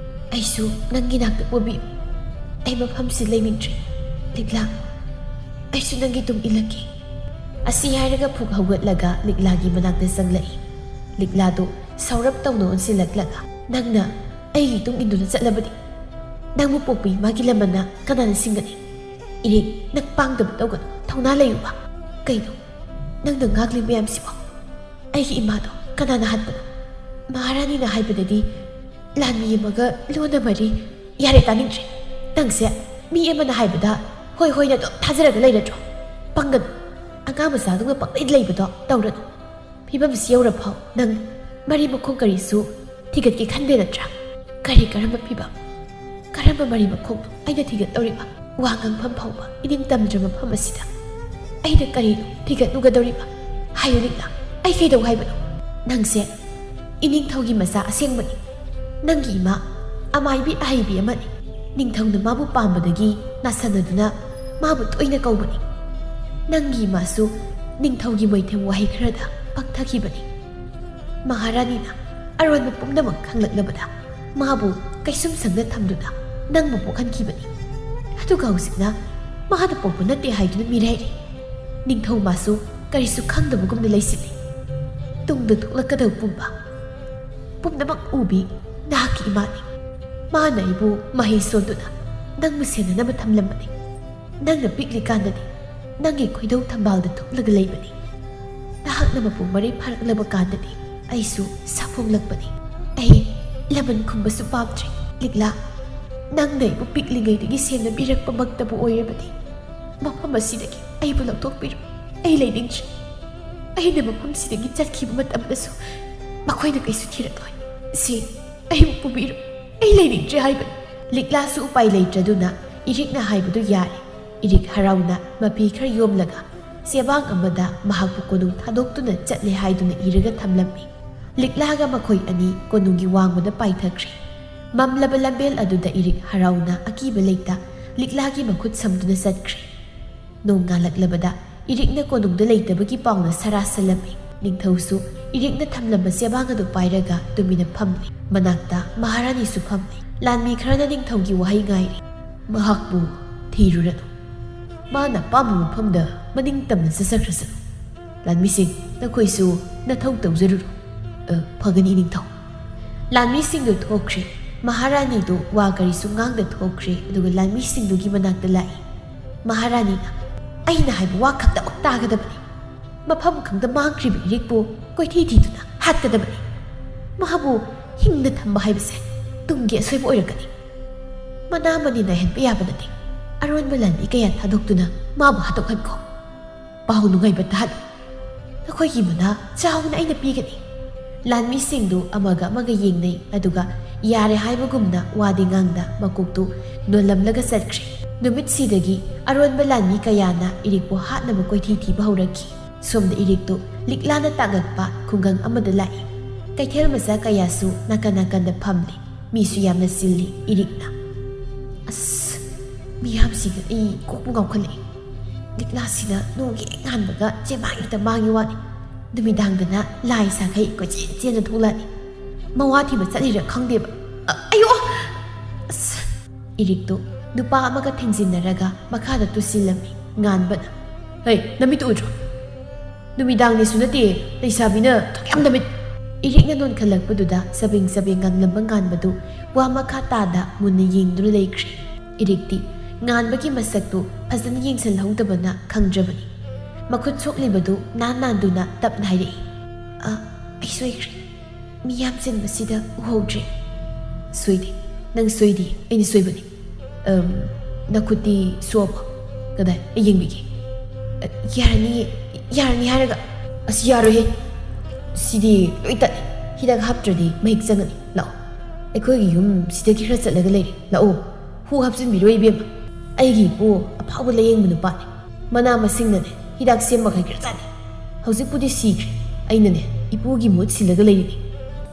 ꯑꯩꯁꯨ ꯅꯪꯒꯤ ꯅꯥꯛꯇ ꯄꯨꯕꯤꯌꯨ꯫ ꯑꯩ ꯃꯐꯝꯁꯤ ꯂꯩꯅꯤꯡꯗ꯭ꯔꯦ꯫ ꯂꯤꯛꯂꯥ, ꯑꯩꯁꯨ ꯅꯪꯒꯤ ꯇꯨꯡ ꯏꯜꯂꯛꯀꯦ꯫" ꯑꯁꯤ ꯍꯥꯏꯔꯒ ꯐꯨꯛ ꯍꯧꯒꯠꯂꯒ ꯂꯤꯛꯂꯥꯒꯤ ꯃꯅꯥꯛꯇ ꯆꯪꯂꯛꯏ꯫ ꯂꯤꯛꯂꯥꯗꯨ ꯁꯥꯎꯔꯞ ꯇꯧꯅ ꯑꯣꯟꯁꯤꯜꯂꯛꯂꯒ, "ꯅꯪꯅ ꯑꯩꯒꯤ ꯇꯨꯡ ꯏꯟꯗꯨꯅ ꯆꯠꯂꯕꯗꯤ ꯅꯪꯕꯨ ꯄꯣꯛꯄ ꯏꯃꯥꯒꯤ ꯂꯃꯟꯅ ꯀꯅꯥꯅ ꯁꯤꯡꯒꯅꯤ? ꯏꯔꯦꯛ, ꯅꯪ ꯄꯥꯡꯗꯕ ꯇꯧꯒꯅꯨ, ꯊꯧꯅꯥ ꯂꯩꯌꯨꯕ꯫ ꯀꯩꯅꯣ ꯅꯪꯅ ꯉꯥꯡꯂꯤ ꯃꯌꯥꯝꯁꯤꯕꯣ? ꯑꯩꯒꯤ ꯏꯃꯥꯗꯣ ꯀꯅꯥꯅ ꯍꯥꯠꯄꯅꯣ? ꯃꯍꯥꯔꯥꯅꯤꯅ ꯍꯥꯏꯕꯗꯗꯤ ꯂꯥꯟꯃꯤ ꯑꯃꯒ ꯂꯣꯟꯅ ꯃꯔꯤ꯫ ꯌꯥꯔꯦ, ꯇꯥꯅꯤꯡꯗ꯭ꯔꯦ꯫ ꯅꯪꯁꯦ ꯃꯤ ꯑꯃꯅ ꯍꯥꯏꯕꯗ ꯍꯣꯏ ꯍꯣꯏꯅ ꯑꯗꯨꯝ ꯊꯥꯖꯔꯒ ꯂꯩꯔꯗ꯭ꯔꯣ? ꯄꯪꯒꯅꯨ꯫ ꯑꯉꯥꯡ ꯃꯆꯥꯗꯧꯅ ꯄꯪꯂꯩ ꯂꯩꯕꯗꯣ ꯇꯧꯔꯅꯨ꯫ ꯐꯤꯕꯝꯁꯤ ꯌꯧꯔꯐꯥꯎ ꯅꯪ ꯃꯔꯤ ꯃꯈꯣꯡ ꯀꯔꯤꯁꯨ ꯊꯤꯒꯠꯀꯦ ꯈꯟꯗꯦ ꯅꯠꯇ꯭ꯔꯥ? ꯀꯔꯤ ꯀꯔꯝꯕ ꯐꯤꯕꯝ, ꯀꯔꯝꯕ ꯃꯔꯤ ꯃꯈꯣꯡ ꯑꯩꯅ ꯊꯤꯒꯠꯇꯧꯔꯤꯕ? ꯋꯥ ꯉꯥꯡꯐꯝ ꯐꯥꯎꯕ ꯏꯅꯤꯡ ꯇꯝꯗ꯭ꯔ ꯃꯐꯝ ꯑꯁꯤꯗ ꯑꯩꯅ ꯀꯔꯤꯅꯣ ꯊꯤꯒꯠꯂꯨꯒꯗꯧꯔꯤꯕ? ꯍꯥꯏꯌꯨ ꯂꯤꯛꯂꯥ, ꯑꯩ ꯀꯩꯗꯧ ꯍꯥꯏꯕꯅꯣ? ꯅꯪꯁꯦ ꯏꯅꯤꯡꯊꯧꯒꯤ ꯃꯆꯥ ꯑꯁꯦꯡꯕꯅꯤ꯫ ꯅꯪꯒꯤ ꯏꯃꯥ ꯑꯃꯥꯏꯕꯤ ꯑꯍꯩꯕꯤ ꯑꯃꯅꯤ꯫ ꯅꯤꯡꯊꯧꯅ ꯃꯥꯕꯨ ꯄꯥꯝꯕꯗꯒꯤ ꯅꯥꯁꯟꯅꯗꯨꯅ ꯃꯥꯕꯨ ꯇꯣꯏꯅ ꯀꯧꯕꯅꯤ꯫ ꯅꯪꯒꯤ ꯏꯃꯥꯁꯨ ꯅꯤꯡꯊꯧꯒꯤ ꯃꯣꯏꯊꯦꯝ ꯋꯥꯍꯩ ꯈꯔꯗ ꯄꯪꯊꯈꯤꯕꯅꯤ꯫ ꯃꯍꯥꯔꯥꯅꯤꯅ ꯑꯔꯣꯟꯕ ꯄꯨꯝꯅꯃꯛ ꯈꯪꯂꯛꯂꯕꯗ ꯃꯥꯕꯨ ꯀꯩꯁꯨꯝ ꯁꯪꯗ ꯊꯝꯗꯨꯅ ꯅꯪꯕꯨ ꯄꯣꯛꯍꯟꯈꯤꯕꯅꯤ꯫ ꯑꯗꯨꯒ ꯍꯧꯖꯤꯛꯅ ꯃꯥꯅ ꯄꯣꯛꯄ ꯅꯠꯇꯦ ꯍꯥꯏꯗꯨꯅ ꯃꯤꯔꯥꯏꯔꯤ꯫ ꯅꯤꯡꯊꯧ ꯃꯥꯁꯨ ꯀꯔꯤꯁꯨ ꯈꯪꯗꯕꯒꯨꯝꯅ ꯂꯩꯁꯤꯜꯂꯤ꯫ ꯇꯨꯡꯗ ꯊꯣꯛꯂꯛꯀꯗꯕ ꯄꯨꯝꯕ ꯄꯨꯝꯅꯃꯛ ꯎꯕꯤ ꯅꯍꯥꯛꯀꯤ ꯏꯃꯥꯅꯤ꯫ ꯃꯥꯅ ꯑꯩꯕꯨ ꯃꯍꯩ ꯁꯣꯟꯗꯨꯅ ꯅꯪꯕꯨ ꯁꯦꯟꯅꯅꯕ ꯊꯝꯂꯝꯕꯅꯤ꯫ ꯅꯪꯅ ꯄꯤꯛꯂꯤꯀꯥꯟꯗꯗꯤ ꯅꯪꯒꯤ ꯈꯣꯏꯗꯧ ꯊꯝꯕꯥꯜꯗ ꯊꯨꯞꯂꯒ ꯂꯩꯕꯅꯤ꯫ ꯅꯍꯥꯛꯅ ꯃꯄꯨꯡ ꯃꯔꯩ ꯐꯥꯔꯛꯂꯕ ꯀꯥꯟꯗꯗꯤ ꯑꯩꯁꯨ ꯁꯥꯐꯣꯡꯂꯛꯄꯅꯤ꯫ ꯑꯩ ꯂꯃꯟ ꯈꯨꯝꯕꯁꯨ ꯄꯥꯝꯗ꯭ꯔꯦ꯫ ꯂꯤꯛꯂꯥ, ꯅꯪꯅ ꯑꯩꯕꯨ ꯄꯤꯛꯂꯤꯉꯩꯗꯒꯤ ꯁꯦꯟꯅꯕꯤꯔꯛꯄꯃꯛꯇꯕꯨ ꯑꯣꯏꯔꯕꯗꯤ ꯃꯐꯝ ꯑꯁꯤꯗꯒꯤ ꯑꯩꯕꯨ ꯂꯧꯊꯣꯛꯄꯤꯔꯣ꯫ ꯑꯩ ꯂꯩꯅꯤꯡꯗ꯭ꯔꯦ꯫ ꯑꯩꯅ ꯃꯐꯝꯁꯤꯗꯒꯤ ꯆꯠꯈꯤꯕ ꯃꯇꯝꯗꯁꯨ ꯃꯈꯣꯏꯅ ꯀꯩꯁꯨ ꯊꯤꯔꯛꯂꯣꯏ꯫ ꯁꯤ ꯑꯩꯕꯨ ꯄꯨꯕꯤꯔꯣ꯫ ꯑꯩ ꯂꯩꯅꯤꯡꯗ꯭ꯔꯦ ꯍꯥꯏꯕꯅꯤ꯫ ꯂꯤꯛꯂꯥꯁꯨ ꯎꯄꯥꯏ ꯂꯩꯇ꯭ꯔꯗꯨꯅ ꯏꯔꯤꯛꯅ ꯍꯥꯏꯕꯗꯨ ꯌꯥꯔꯦ꯫ ꯏꯔꯤꯛ ꯍꯔꯥꯎꯅ ꯃꯐꯤ ꯈꯔ ꯌꯣꯝꯂꯒ ꯆꯦꯕꯥꯡ ꯑꯃꯗ ꯃꯍꯥꯛꯄꯨ ꯀꯣꯅꯨꯡ ꯊꯥꯗꯣꯛꯇꯨꯅ ꯆꯠꯂꯦ ꯍꯥꯏꯗꯨꯅ ꯏꯔꯒ ꯊꯝꯂꯝꯃꯤ꯫ ꯂꯤꯛꯂꯥꯒ ꯃꯈꯣꯏ ꯑꯅꯤ ꯀꯣꯅꯨꯡꯒꯤ ꯋꯥꯡꯃꯗ ꯄꯥꯏꯊꯈ꯭ꯔꯦ꯫ ꯃꯝꯂꯕ ꯂꯝꯕꯦꯜ ꯑꯗꯨꯗ ꯏꯔꯤꯛ ꯍꯔꯥꯎꯅ ꯑꯀꯤꯕ ꯂꯩꯇ ꯂꯤꯛꯂꯥꯒꯤ ꯃꯈꯨꯠ ꯁꯝꯗꯨꯅ ꯆꯠꯈ꯭ꯔꯦ꯫ ꯅꯣꯡ ꯉꯥꯜꯂꯛꯂꯕꯗ ꯏꯔꯤꯛꯅ ꯀꯣꯅꯨꯡꯗ ꯂꯩꯇꯕꯒꯤ ꯄꯥꯎꯅ ꯁꯔꯥ ꯁꯜꯂꯝꯃꯤ꯫ ꯅꯤꯡꯊꯧꯁꯨ ꯏꯔꯤꯛꯅ ꯊꯝꯂꯝꯕ ꯆꯦꯕꯥꯡ ꯑꯗꯨ ꯄꯥꯏꯔꯒ ꯇꯨꯃꯤꯟꯅ ꯐꯝꯂꯤ꯫ ꯃꯅꯥꯛꯇ ꯃꯍꯥꯔꯥꯅꯤꯁꯨ ꯐꯝꯂꯤ꯫ ꯂꯥꯟꯃꯤ ꯈꯔꯅ ꯅꯤꯡꯊꯧꯒꯤ ꯋꯥꯍꯩ ꯉꯥꯏꯔꯤ꯫ ꯃꯍꯥꯛꯄꯨ ꯊꯤꯔꯨꯔꯅꯨ꯫ ꯃꯥꯅ ꯑꯄꯥꯝꯕ ꯃꯐꯝꯗ ꯃꯅꯤꯡ ꯇꯝꯅ ꯆꯠꯆꯈ꯭ꯔꯁꯅꯨ꯫ ꯂꯥꯟꯃꯤꯁꯤꯡ, ꯅꯈꯣꯏꯁꯨ ꯅꯊꯧ ꯇꯧꯖꯔꯨꯔꯣ꯫ ꯑ, ꯐꯒꯅꯤ, ꯅꯤꯡꯊꯧ꯫ ꯂꯥꯟꯃꯤꯁꯤꯡꯗꯨ ꯊꯣꯛꯈ꯭ꯔꯦ꯫ ꯃꯍꯥꯔꯥꯅꯤꯗꯨ ꯋꯥ ꯀꯔꯤꯁꯨ ꯉꯥꯡꯗ ꯊꯣꯛꯈ꯭ꯔꯦ, ꯑꯗꯨꯒ ꯂꯥꯟꯃꯤꯁꯤꯡꯗꯨꯒꯤ ꯃꯅꯥꯛꯇ ꯂꯥꯛꯏ꯫ ꯃꯍꯥꯔꯥꯅꯤꯅ, "ꯑꯩꯅ ꯍꯥꯏꯕ ꯋꯥ ꯈꯛꯇꯃꯛ ꯇꯥꯒꯗꯕꯅꯤ꯫ ꯃꯐꯝ ꯈꯪꯗ ꯃꯥꯡꯈ꯭ꯔꯤꯕ ꯏꯔꯤꯛꯄꯨ ꯀꯣꯏꯊꯤ ꯊꯤꯗꯨꯅ ꯍꯥꯠꯀꯗꯕꯅꯤ꯫ ꯃꯍꯥꯛꯄꯨ ꯍꯤꯡꯅ ꯊꯝꯕ ꯍꯥꯏꯕꯁꯦ ꯇꯨꯡꯒꯤ ꯑꯁꯣꯏꯕ ꯑꯣꯏꯔꯛꯀꯅꯤ꯫ ꯃꯅꯥ ꯃꯅꯤ ꯅꯥꯏꯍꯟꯕ ꯌꯥꯕ ꯅꯠꯇꯦ꯫ ꯑꯔꯣꯟꯕ ꯂꯥꯟꯃꯤ ꯀꯌꯥ ꯊꯥꯗꯣꯛꯇꯨꯅ ꯃꯥꯕꯨ ꯍꯥꯠꯇꯣꯛꯍꯟꯈꯣ꯫ ꯄꯥꯎ ꯅꯨꯡꯉꯥꯏꯕ ꯇꯥꯍꯜꯂꯨ꯫ ꯅꯈꯣꯏꯒꯤ ꯃꯅꯥ ꯆꯥꯎꯅ ꯑꯩꯅ ꯄꯤꯒꯅꯤ꯫ ꯂꯥꯟꯃꯤꯁꯤꯡꯗꯨ ꯑꯃꯒ ꯑꯃꯒ ꯌꯦꯡꯅꯩ, ꯑꯗꯨꯒ ꯌꯥꯔꯦ ꯍꯥꯏꯕꯒꯨꯝꯅ ꯋꯥꯗꯤ ꯉꯥꯡꯗ ꯃꯀꯣꯛꯇꯨ ꯅꯣꯜꯂꯝꯂꯒ ꯆꯠꯈ꯭ꯔꯦ꯫ ꯅꯨꯃꯤꯠꯁꯤꯗꯒꯤ ꯑꯔꯣꯟꯕ ꯂꯥꯟꯃꯤ ꯀꯌꯥꯅ ꯏꯔꯤꯛꯄꯨ ꯍꯥꯠꯅꯕ ꯀꯣꯏꯊꯤ ꯊꯤꯕ ꯍꯧꯔꯛꯈꯤ꯫ ꯁꯣꯝꯗ ꯏꯔꯤꯛꯇꯨ ꯂꯤꯛꯂꯥꯅ ꯇꯥꯡꯂꯛꯄ ꯈꯨꯡꯒꯪ ꯑꯃꯗ ꯂꯥꯛꯏ꯫ ꯀꯩꯊꯦꯜ ꯃꯆꯥ ꯀꯌꯥꯁꯨ ꯅꯥꯀꯟ ꯅꯥꯀꯟꯗ ꯐꯝꯂꯤ꯫ ꯃꯤꯁꯨ ꯌꯥꯝꯅ ꯆꯤꯜꯂꯤ꯫ ꯏꯔꯤꯛꯅ, "ꯑꯁ, ꯃꯤꯌꯥꯝꯁꯤꯒ ꯑꯩ ꯀꯣꯛꯄꯨ ꯉꯥꯎꯈꯠꯂꯛꯏ꯫ ꯂꯤꯛꯂꯥꯁꯤꯅ ꯅꯣꯡ ꯍꯦꯛ ꯉꯥꯟꯕꯒ ꯆꯦꯕꯥꯡ ꯍꯦꯛꯇ ꯃꯥꯡꯉꯤ ꯋꯥꯅꯤ꯫ ꯅꯨꯃꯤꯗꯥꯡꯗꯅ ꯂꯥꯏ ꯁꯥꯈꯩ ꯀꯣꯏꯆꯦꯟ ꯆꯦꯟꯅ ꯊꯣꯛꯂꯛꯑꯅꯤ꯫ ꯃꯋꯥ ꯊꯤꯕ ꯆꯠꯂꯤꯔ ꯈꯪꯗꯦꯕ꯫ ꯑ-, ꯑꯌꯣ!" ꯑꯁ! ꯏꯔꯤꯛꯇꯨ ꯅꯨꯄꯥ ꯑꯃꯒ ꯊꯦꯡꯖꯤꯟꯅꯔꯒ ꯃꯈꯥꯗ ꯇꯨꯁꯤꯜꯂꯝꯃꯤ꯫ ꯉꯥꯟꯕꯅ, "ꯍꯩ, ꯅꯃꯤꯠꯇꯨ ꯎꯗ꯭ꯔꯣ? ꯅꯨꯃꯤꯗꯥꯡꯅꯤꯁꯨ ꯅꯠꯇꯦ, ꯂꯩꯁꯥꯕꯤꯅ ꯊꯣꯛ ꯌꯥꯝ ꯅꯃꯤꯠ!" ꯏꯔꯤꯛꯅ ꯅꯣꯟꯈꯠꯂꯛꯄꯗꯨꯗ ꯆꯕꯦꯡ ꯆꯕꯦꯡ ꯉꯥꯡꯂꯝꯕ ꯉꯥꯟꯕꯗꯨ ꯋꯥ ꯃꯈꯥ ꯇꯥꯗ ꯃꯨꯟꯅ ꯌꯦꯡꯗꯨꯅ ꯂꯩꯈ꯭ꯔꯦ꯫ ꯏꯔꯤꯛꯇꯤ ꯉꯥꯟꯕꯒꯤ ꯃꯁꯛꯇꯨ ꯐꯖꯅ ꯌꯦꯡꯁꯤꯜꯍꯧꯗꯕꯅ ꯈꯪꯗ꯭ꯔꯕꯅꯤ꯫ ꯃꯈꯨꯠ ꯁꯣꯛꯂꯤꯕꯗꯨ ꯅꯥꯟ ꯅꯥꯟꯗꯨꯅ ꯇꯞꯅ ꯍꯥꯏꯔꯛꯏ, "ꯑ, ꯑꯩ ꯁꯣꯏꯈ꯭ꯔꯦ꯫ ꯃꯤ ꯌꯥꯝ ꯆꯤꯟꯕꯁꯤꯗ ꯎꯍꯧꯗ꯭ꯔꯦ꯫" "ꯁꯣꯏꯗꯦ, ꯅꯪ ꯁꯣꯏꯗꯦ, ꯑꯩꯅ ꯁꯣꯏꯕꯅꯤ꯫ ꯑꯝ, ꯅꯈꯨꯠꯇꯤ ꯁꯣꯛꯑꯕꯣ? ꯀꯗꯥꯏ? ꯑꯩ ꯌꯦꯡꯕꯤꯒꯦ꯫ ꯑ, ꯌꯥꯔꯅꯤ, ꯌꯥꯔꯅꯤ ꯍꯥꯏꯔꯒ꯫ ꯑꯁ, ꯌꯥꯔꯣꯏꯍꯦ꯫ ꯁꯤꯗꯤ ꯂꯣꯏ ꯇꯠꯂꯦ꯫ ꯍꯤꯗꯥꯛ ꯍꯥꯞꯇ꯭ꯔꯗꯤ ꯃꯍꯤꯛ ꯆꯪꯉꯅꯤ꯫ ꯂꯥꯛꯑꯣ꯫ ꯑꯩꯈꯣꯏꯒꯤ ꯌꯨꯝ ꯁꯤꯗꯒꯤ ꯈꯔ ꯆꯠꯂꯒ ꯂꯩꯔꯦ꯫ ꯂꯥꯛꯑꯣ꯫ ꯍꯨ ꯍꯥꯞꯆꯤꯟꯕꯤꯔꯣꯏ, ꯏꯕꯦꯝꯃ꯫ ꯑꯩꯒꯤ ꯏꯄꯨ ꯑꯐꯥꯎꯕ ꯂꯥꯌꯦꯡꯕ ꯅꯨꯄꯥꯅꯤ꯫ ꯃꯅꯥ ꯃꯁꯤꯡꯅꯅꯦ ꯍꯤꯗꯥꯛ ꯁꯦꯝꯕ ꯍꯩꯈ꯭ꯔꯖꯥꯠꯅꯤ꯫ ꯍꯧꯖꯤꯛꯄꯨꯗꯤ ꯁꯤꯈ꯭ꯔꯦ꯫ ꯑꯩꯅꯅꯦ ꯏꯄꯨꯒꯤ ꯃꯍꯨꯠ ꯁꯤꯜꯂꯒ ꯂꯩꯔꯤꯅꯤ꯫"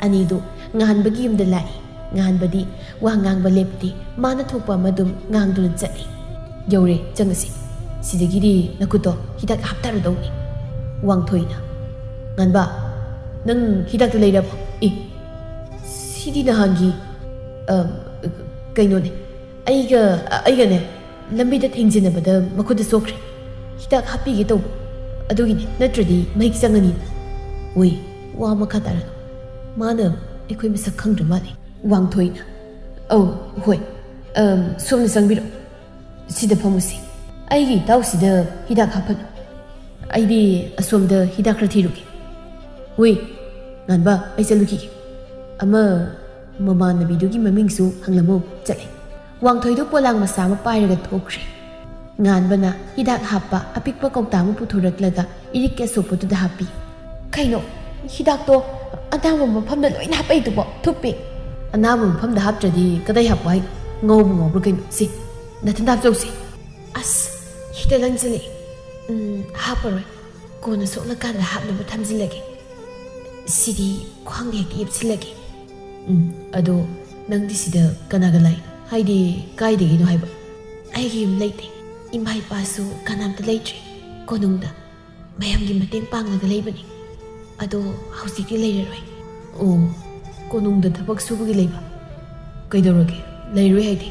ꯑꯅꯤꯗꯨ ꯉꯥꯟꯕꯒꯤ ꯌꯨꯝꯗ ꯂꯥꯛꯏ꯫ ꯉꯥꯟꯕꯗꯤ ꯋꯥ ꯉꯥꯡꯕ ꯂꯦꯞꯇꯦ꯫ ꯃꯥꯅ ꯊꯣꯛꯄ ꯑꯃ ꯑꯗꯨꯝ ꯉꯥꯡꯗꯨꯅ ꯆꯠꯂꯤ꯫ "ꯌꯧꯔꯦ, ꯆꯪꯉꯁꯤ꯫ ꯁꯤꯗꯒꯤꯗꯤ ꯅꯈꯨꯠꯇꯣ ꯍꯤꯗꯥꯛ ꯍꯥꯞꯊꯔꯗꯧꯅꯤ꯫" ꯋꯥꯡꯊꯣꯏꯅ, "ꯉꯥꯟꯕ, ꯅꯪ ꯍꯤꯗꯥꯛꯇ ꯂꯩꯔꯕꯣ? ꯑꯦ, ꯁꯤꯗꯤ ꯅꯍꯥꯟꯒꯤ, ꯑ, ꯀꯩꯅꯣꯅꯦ, ꯑꯩꯒ, ꯑꯩꯒꯅꯦ ꯂꯝꯕꯤꯗ ꯊꯦꯡꯖꯤꯟꯅꯕꯗ ꯃꯈꯨꯠꯇ ꯁꯣꯛꯈ꯭ꯔꯦ꯫ ꯍꯤꯗꯥꯛ ꯍꯥꯞꯄꯤꯒꯦ ꯇꯧꯕ ꯑꯗꯨꯒꯤꯅꯦ, ꯅꯠꯇ꯭ꯔꯗꯤ ꯃꯍꯤꯛ ꯆꯪꯉꯅꯤ꯫" "ꯑꯣꯏ, ꯋꯥ ꯃꯈꯥ ꯇꯥꯔꯅꯨ꯫ ꯃꯥꯅ ꯑꯩꯈꯣꯏ ꯃꯁꯛ ꯈꯪꯗ꯭ꯔ ꯃꯥꯜꯂꯦ꯫" ꯋꯥꯡꯊꯣꯏꯅ, "ꯑꯧ, ꯍꯣꯏ꯫ ꯑꯝ, ꯁꯣꯝꯗ ꯆꯪꯕꯤꯔꯛꯑꯣ꯫ ꯁꯤꯗ ꯐꯝꯃꯨꯁꯤ꯫ ꯑꯩꯒꯤ ꯏꯇꯥꯎꯁꯤꯗ ꯍꯤꯗꯥꯛ ꯍꯥꯞꯍꯜꯂꯨ꯫ ꯑꯩꯗꯤ ꯑꯁꯣꯝꯗ ꯍꯤꯗꯥꯛ ꯈꯔ ꯊꯤꯔꯨꯒꯦ꯫ ꯍꯨꯏ, ꯉꯥꯟꯕ, ꯑꯩ ꯆꯠꯂꯨꯈꯤꯒꯦ꯫ ꯑꯃ ꯃꯃꯥꯟꯅꯕꯤꯗꯨꯒꯤ ꯃꯃꯤꯡꯁꯨ ꯍꯪꯂꯝꯃꯨ꯫" ꯆꯠꯂꯦ꯫ ꯋꯥꯡꯊꯣꯏꯗꯨ ꯄꯣꯂꯥꯡ ꯃꯆꯥ ꯑꯃ ꯄꯥꯏꯔꯒ ꯊꯣꯛꯈ꯭ꯔꯦ꯫ ꯉꯥꯟꯕꯅ ꯍꯤꯗꯥꯛ ꯍꯥꯞꯄ ꯑꯄꯤꯛꯄ ꯀꯧꯇꯥ ꯑꯃ ꯄꯨꯊꯣꯔꯛꯂꯒ ꯏꯔꯤꯛꯀꯤ ꯑꯁꯣꯛꯄꯗꯨꯗ ꯍꯥꯞꯄꯤ꯫ "ꯀꯩꯅꯣ? ꯍꯤꯗꯥꯛꯇꯣ ꯑꯅꯥꯕ ꯃꯐꯝꯗ ꯂꯣꯏꯅ ꯍꯥꯞꯄꯛꯏꯗꯨꯕꯣ? ꯊꯨꯞꯄꯤ꯫ ꯑꯅꯥꯕ ꯃꯐꯝꯗ ꯍꯥꯞꯇ꯭ꯔꯗꯤ ꯀꯗꯥꯏ ꯍꯥꯞꯄꯣ ꯍꯥꯏꯅꯣ? ꯉꯧꯕ ꯉꯧꯕ꯭ꯔꯥ ꯀꯩꯅꯣ? ꯁꯤ, ꯅꯊꯟꯗ ꯍꯥꯞꯆꯧꯁꯤ꯫ ꯑꯁ, ꯍꯦꯛꯇ ꯂꯪꯁꯤꯜꯂꯛꯑꯦ꯫ ꯎꯝ, ꯍꯥꯞꯄꯔꯣꯏ꯫ ꯀꯣꯟꯅ ꯁꯣꯛꯂꯀꯥꯟꯗ ꯍꯥꯞꯅꯕ ꯊꯝꯖꯤꯜꯂꯒꯦ꯫ ꯁꯤꯗꯤ ꯈ꯭ꯋꯥꯡꯗ ꯍꯦꯛꯇ ꯌꯦꯞꯁꯤꯜꯂꯒꯦ꯫ ꯎꯝ, ꯑꯗꯣ ꯅꯪꯗꯤ ꯁꯤꯗ ꯀꯅꯥꯒ ꯂꯥꯛꯏꯅꯣ? ꯍꯥꯏꯗꯤ, ꯀꯥꯏꯗꯒꯤꯅꯣ ꯍꯥꯏꯕ? ꯑꯩꯒꯤ ꯌꯨꯝ ꯂꯩꯇꯦ꯫ ꯏꯃꯥ ꯏꯄꯥꯁꯨ ꯀꯅꯥꯝꯇ ꯂꯩꯇ꯭ꯔꯦ꯫ ꯀꯣꯅꯨꯡꯗ ꯃꯌꯥꯝꯒꯤ ꯃꯇꯦꯡ ꯄꯥꯡꯂꯒ ꯂꯩꯕꯅꯤ꯫ ꯑꯗꯣ ꯍꯧꯖꯤꯛꯇꯤ ꯂꯩꯔꯔꯣꯏ꯫ ꯑꯣ, ꯀꯣꯅꯨꯡꯗ ꯊꯕꯛ ꯁꯨꯕꯒꯤ ꯂꯩꯕ? ꯀꯩꯗꯧꯔꯒꯦ? ꯂꯩꯔꯣꯏ ꯍꯥꯏꯗꯤ?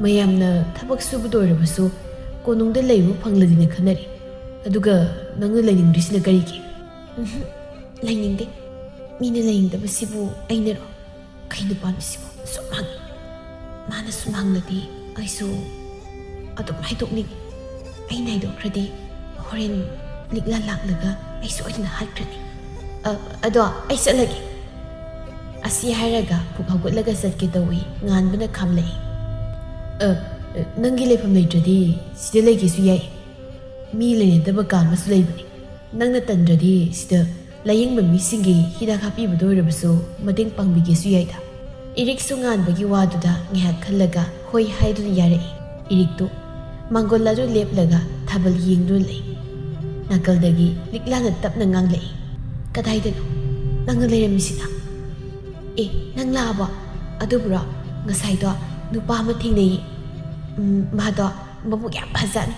ꯃꯌꯥꯝꯅ ꯊꯕꯛ ꯁꯨꯕꯗ ꯑꯣꯏꯔꯕꯁꯨ ꯀꯣꯅꯨꯡꯗ ꯂꯩꯕ ꯐꯪꯂꯗꯤꯅ ꯈꯟꯅꯔꯤ꯫ ꯑꯗꯨꯒ ꯅꯪꯅ ꯂꯩꯅꯤꯡꯗ꯭ꯔꯤꯁꯤꯅ ꯀꯔꯤꯒꯤ? ꯎꯝꯍꯨꯝ, ꯂꯩꯅꯤꯡꯗꯦ꯫ ꯃꯤꯅ ꯂꯩꯅꯤꯡꯗꯕꯁꯤꯕꯨ ꯑꯩꯅꯔꯣ? ꯀꯩꯅꯣ ꯄꯥꯝꯃꯤꯁꯤꯕꯣ? ꯁꯨꯝ ꯍꯪꯉꯤ꯫ ꯃꯥꯅ ꯁꯨꯝ ꯍꯪꯂꯗꯤ ꯑꯩꯁꯨ ꯑꯗꯨꯝ ꯍꯥꯏꯗꯣꯛꯅꯤꯡꯉꯤ꯫ ꯑꯩꯅ ꯍꯥꯏꯗꯣꯛꯈ꯭ꯔꯗꯤ ꯍꯣꯔꯦꯟ ꯂꯤꯛꯂꯥ ꯂꯥꯛꯂꯒ ꯑꯩ ꯁꯣꯏꯗꯅ ꯍꯥꯠꯈ꯭ꯔꯅꯤ꯫ ꯑ, ꯑꯗꯣ ꯑꯩ ꯆꯠꯂꯒꯦ꯫ ꯑꯁꯤ ꯍꯥꯏꯔꯒ ꯐꯨꯛ ꯍꯧꯒꯠꯂꯒ ꯆꯠꯀꯦ ꯇꯧꯏ꯫ ꯉꯥꯟꯕꯅ ꯈꯥꯝꯂꯛꯏ꯫ ꯑ, ꯅꯪꯒꯤ ꯂꯩꯐꯝ ꯂꯩꯇ꯭ꯔꯗꯤ ꯁꯤꯗ ꯂꯩꯒꯦꯁꯨ ꯌꯥꯏ꯫ ꯃꯤ ꯂꯩꯅꯗꯕ ꯀꯥ ꯑꯃꯁꯨ ꯂꯩꯕꯅꯤ꯫ ꯅꯪꯅ ꯇꯟꯗ꯭ꯔꯗꯤ ꯁꯤꯗ ꯂꯥꯌꯦꯡꯕ ꯃꯤꯁꯤꯡꯒꯤ ꯍꯤꯗꯥꯛ ꯍꯥꯞꯄꯤꯕꯗ ꯑꯣꯏꯔꯕꯁꯨ ꯃꯇꯦꯡ ꯄꯥꯡꯕꯤꯒꯦꯁꯨ ꯌꯥꯏꯗ꯫ ꯏꯔꯤꯛꯁꯨ ꯉꯥꯟꯕꯒꯤ ꯋꯥꯗꯨꯗ ꯉꯥꯏꯍꯥꯛ ꯈꯜꯂꯒ ꯍꯣꯏ ꯍꯥꯏꯗꯨꯅ ꯌꯥꯔꯛꯏ꯫ ꯏꯔꯤꯛꯇꯨ ꯃꯥꯡꯒꯣꯜ ꯑꯗꯨ ꯂꯦꯞꯂꯒ ꯊꯥꯕꯜ ꯌꯦꯡꯗꯨꯅ ꯂꯩ꯫ ꯅꯥꯀꯜꯗꯒꯤ ꯂꯤꯛꯂꯥꯅ ꯇꯞꯅ ꯉꯥꯡꯂꯛꯏ꯫ "ꯀꯗꯥꯏꯗꯅꯣ ꯅꯪꯅ ꯂꯩꯔꯝꯃꯤꯁꯤꯅ?" "ꯑꯦ, ꯅꯪ ꯂꯥꯛꯑꯕꯣ? ꯑꯗꯨꯕꯨꯔꯣ, ꯉꯁꯥꯏꯗꯣ ꯅꯨꯄꯥ ꯑꯃ ꯊꯦꯡꯅꯩꯌꯦ꯫ ꯎꯝ, ꯃꯥꯗꯣ ꯃꯕꯨꯛ ꯌꯥꯝ ꯐꯖꯥꯠꯅꯤ꯫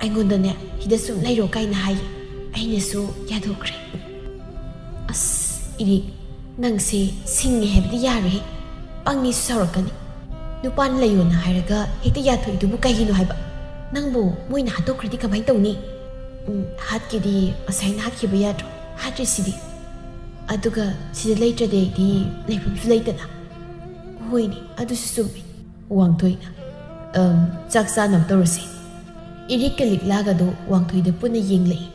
ꯑꯩꯉꯣꯟꯗꯅꯦ ꯁꯤꯗ ꯁꯨꯝ ꯂꯩꯔꯣ ꯀꯥꯏꯅ ꯍꯥꯏꯌꯦ꯫ ꯑꯩꯅꯁꯨ ꯌꯥꯊꯣꯛꯈ꯭ꯔꯦ꯫" "ꯑꯁ, ꯏꯔꯤꯛ, ꯅꯪꯁꯦ ꯁꯤꯡꯉꯦ ꯍꯥꯏꯕꯗꯤ ꯌꯥꯔꯣꯏꯍꯦ꯫ ꯄꯪꯉꯦꯁꯨ ꯁꯥꯎꯔꯛꯀꯅꯤ꯫ ꯅꯨꯄꯥꯅ ꯂꯩꯌꯣꯅ ꯍꯥꯏꯔꯒ ꯍꯦꯛꯇ ꯌꯥꯊꯣꯛꯏꯗꯨꯕꯨ ꯀꯩꯒꯤꯅꯣ ꯍꯥꯏꯕ? ꯅꯪꯕꯨ ꯃꯣꯏꯅ ꯍꯥꯠꯇꯣꯛꯈ꯭ꯔꯗꯤ ꯀꯃꯥꯏꯅ ꯇꯧꯅꯤ?" "ꯎꯝ, ꯍꯥꯠꯀꯦꯗꯤ ꯉꯁꯥꯏꯅ ꯍꯥꯠꯈꯤꯕ ꯌꯥꯗ꯭ꯔꯣ? ꯍꯥꯠꯇ꯭ꯔꯤꯁꯤꯗꯤ꯫ ꯑꯗꯨꯒ ꯁꯤꯗ ꯂꯩꯇ꯭ꯔꯗꯤ ꯑꯩꯗꯤ ꯂꯩꯐꯝꯁꯨ ꯂꯩꯇꯅ꯫" "ꯍꯣꯏꯅꯦ, ꯑꯗꯨꯁꯨ ꯆꯨꯝꯃꯤ꯫" ꯋꯥꯡꯊꯣꯏꯅ, "ꯑꯝ, ꯆꯥꯛ ꯆꯥꯅꯕ ꯇꯧꯔꯁꯤ꯫" ꯏꯔꯤꯛꯀ ꯂꯤꯛꯂꯥꯒꯗꯨ ꯋꯥꯡꯊꯣꯏꯗ ꯄꯨꯟꯅ ꯌꯦꯡꯂꯛꯏ꯫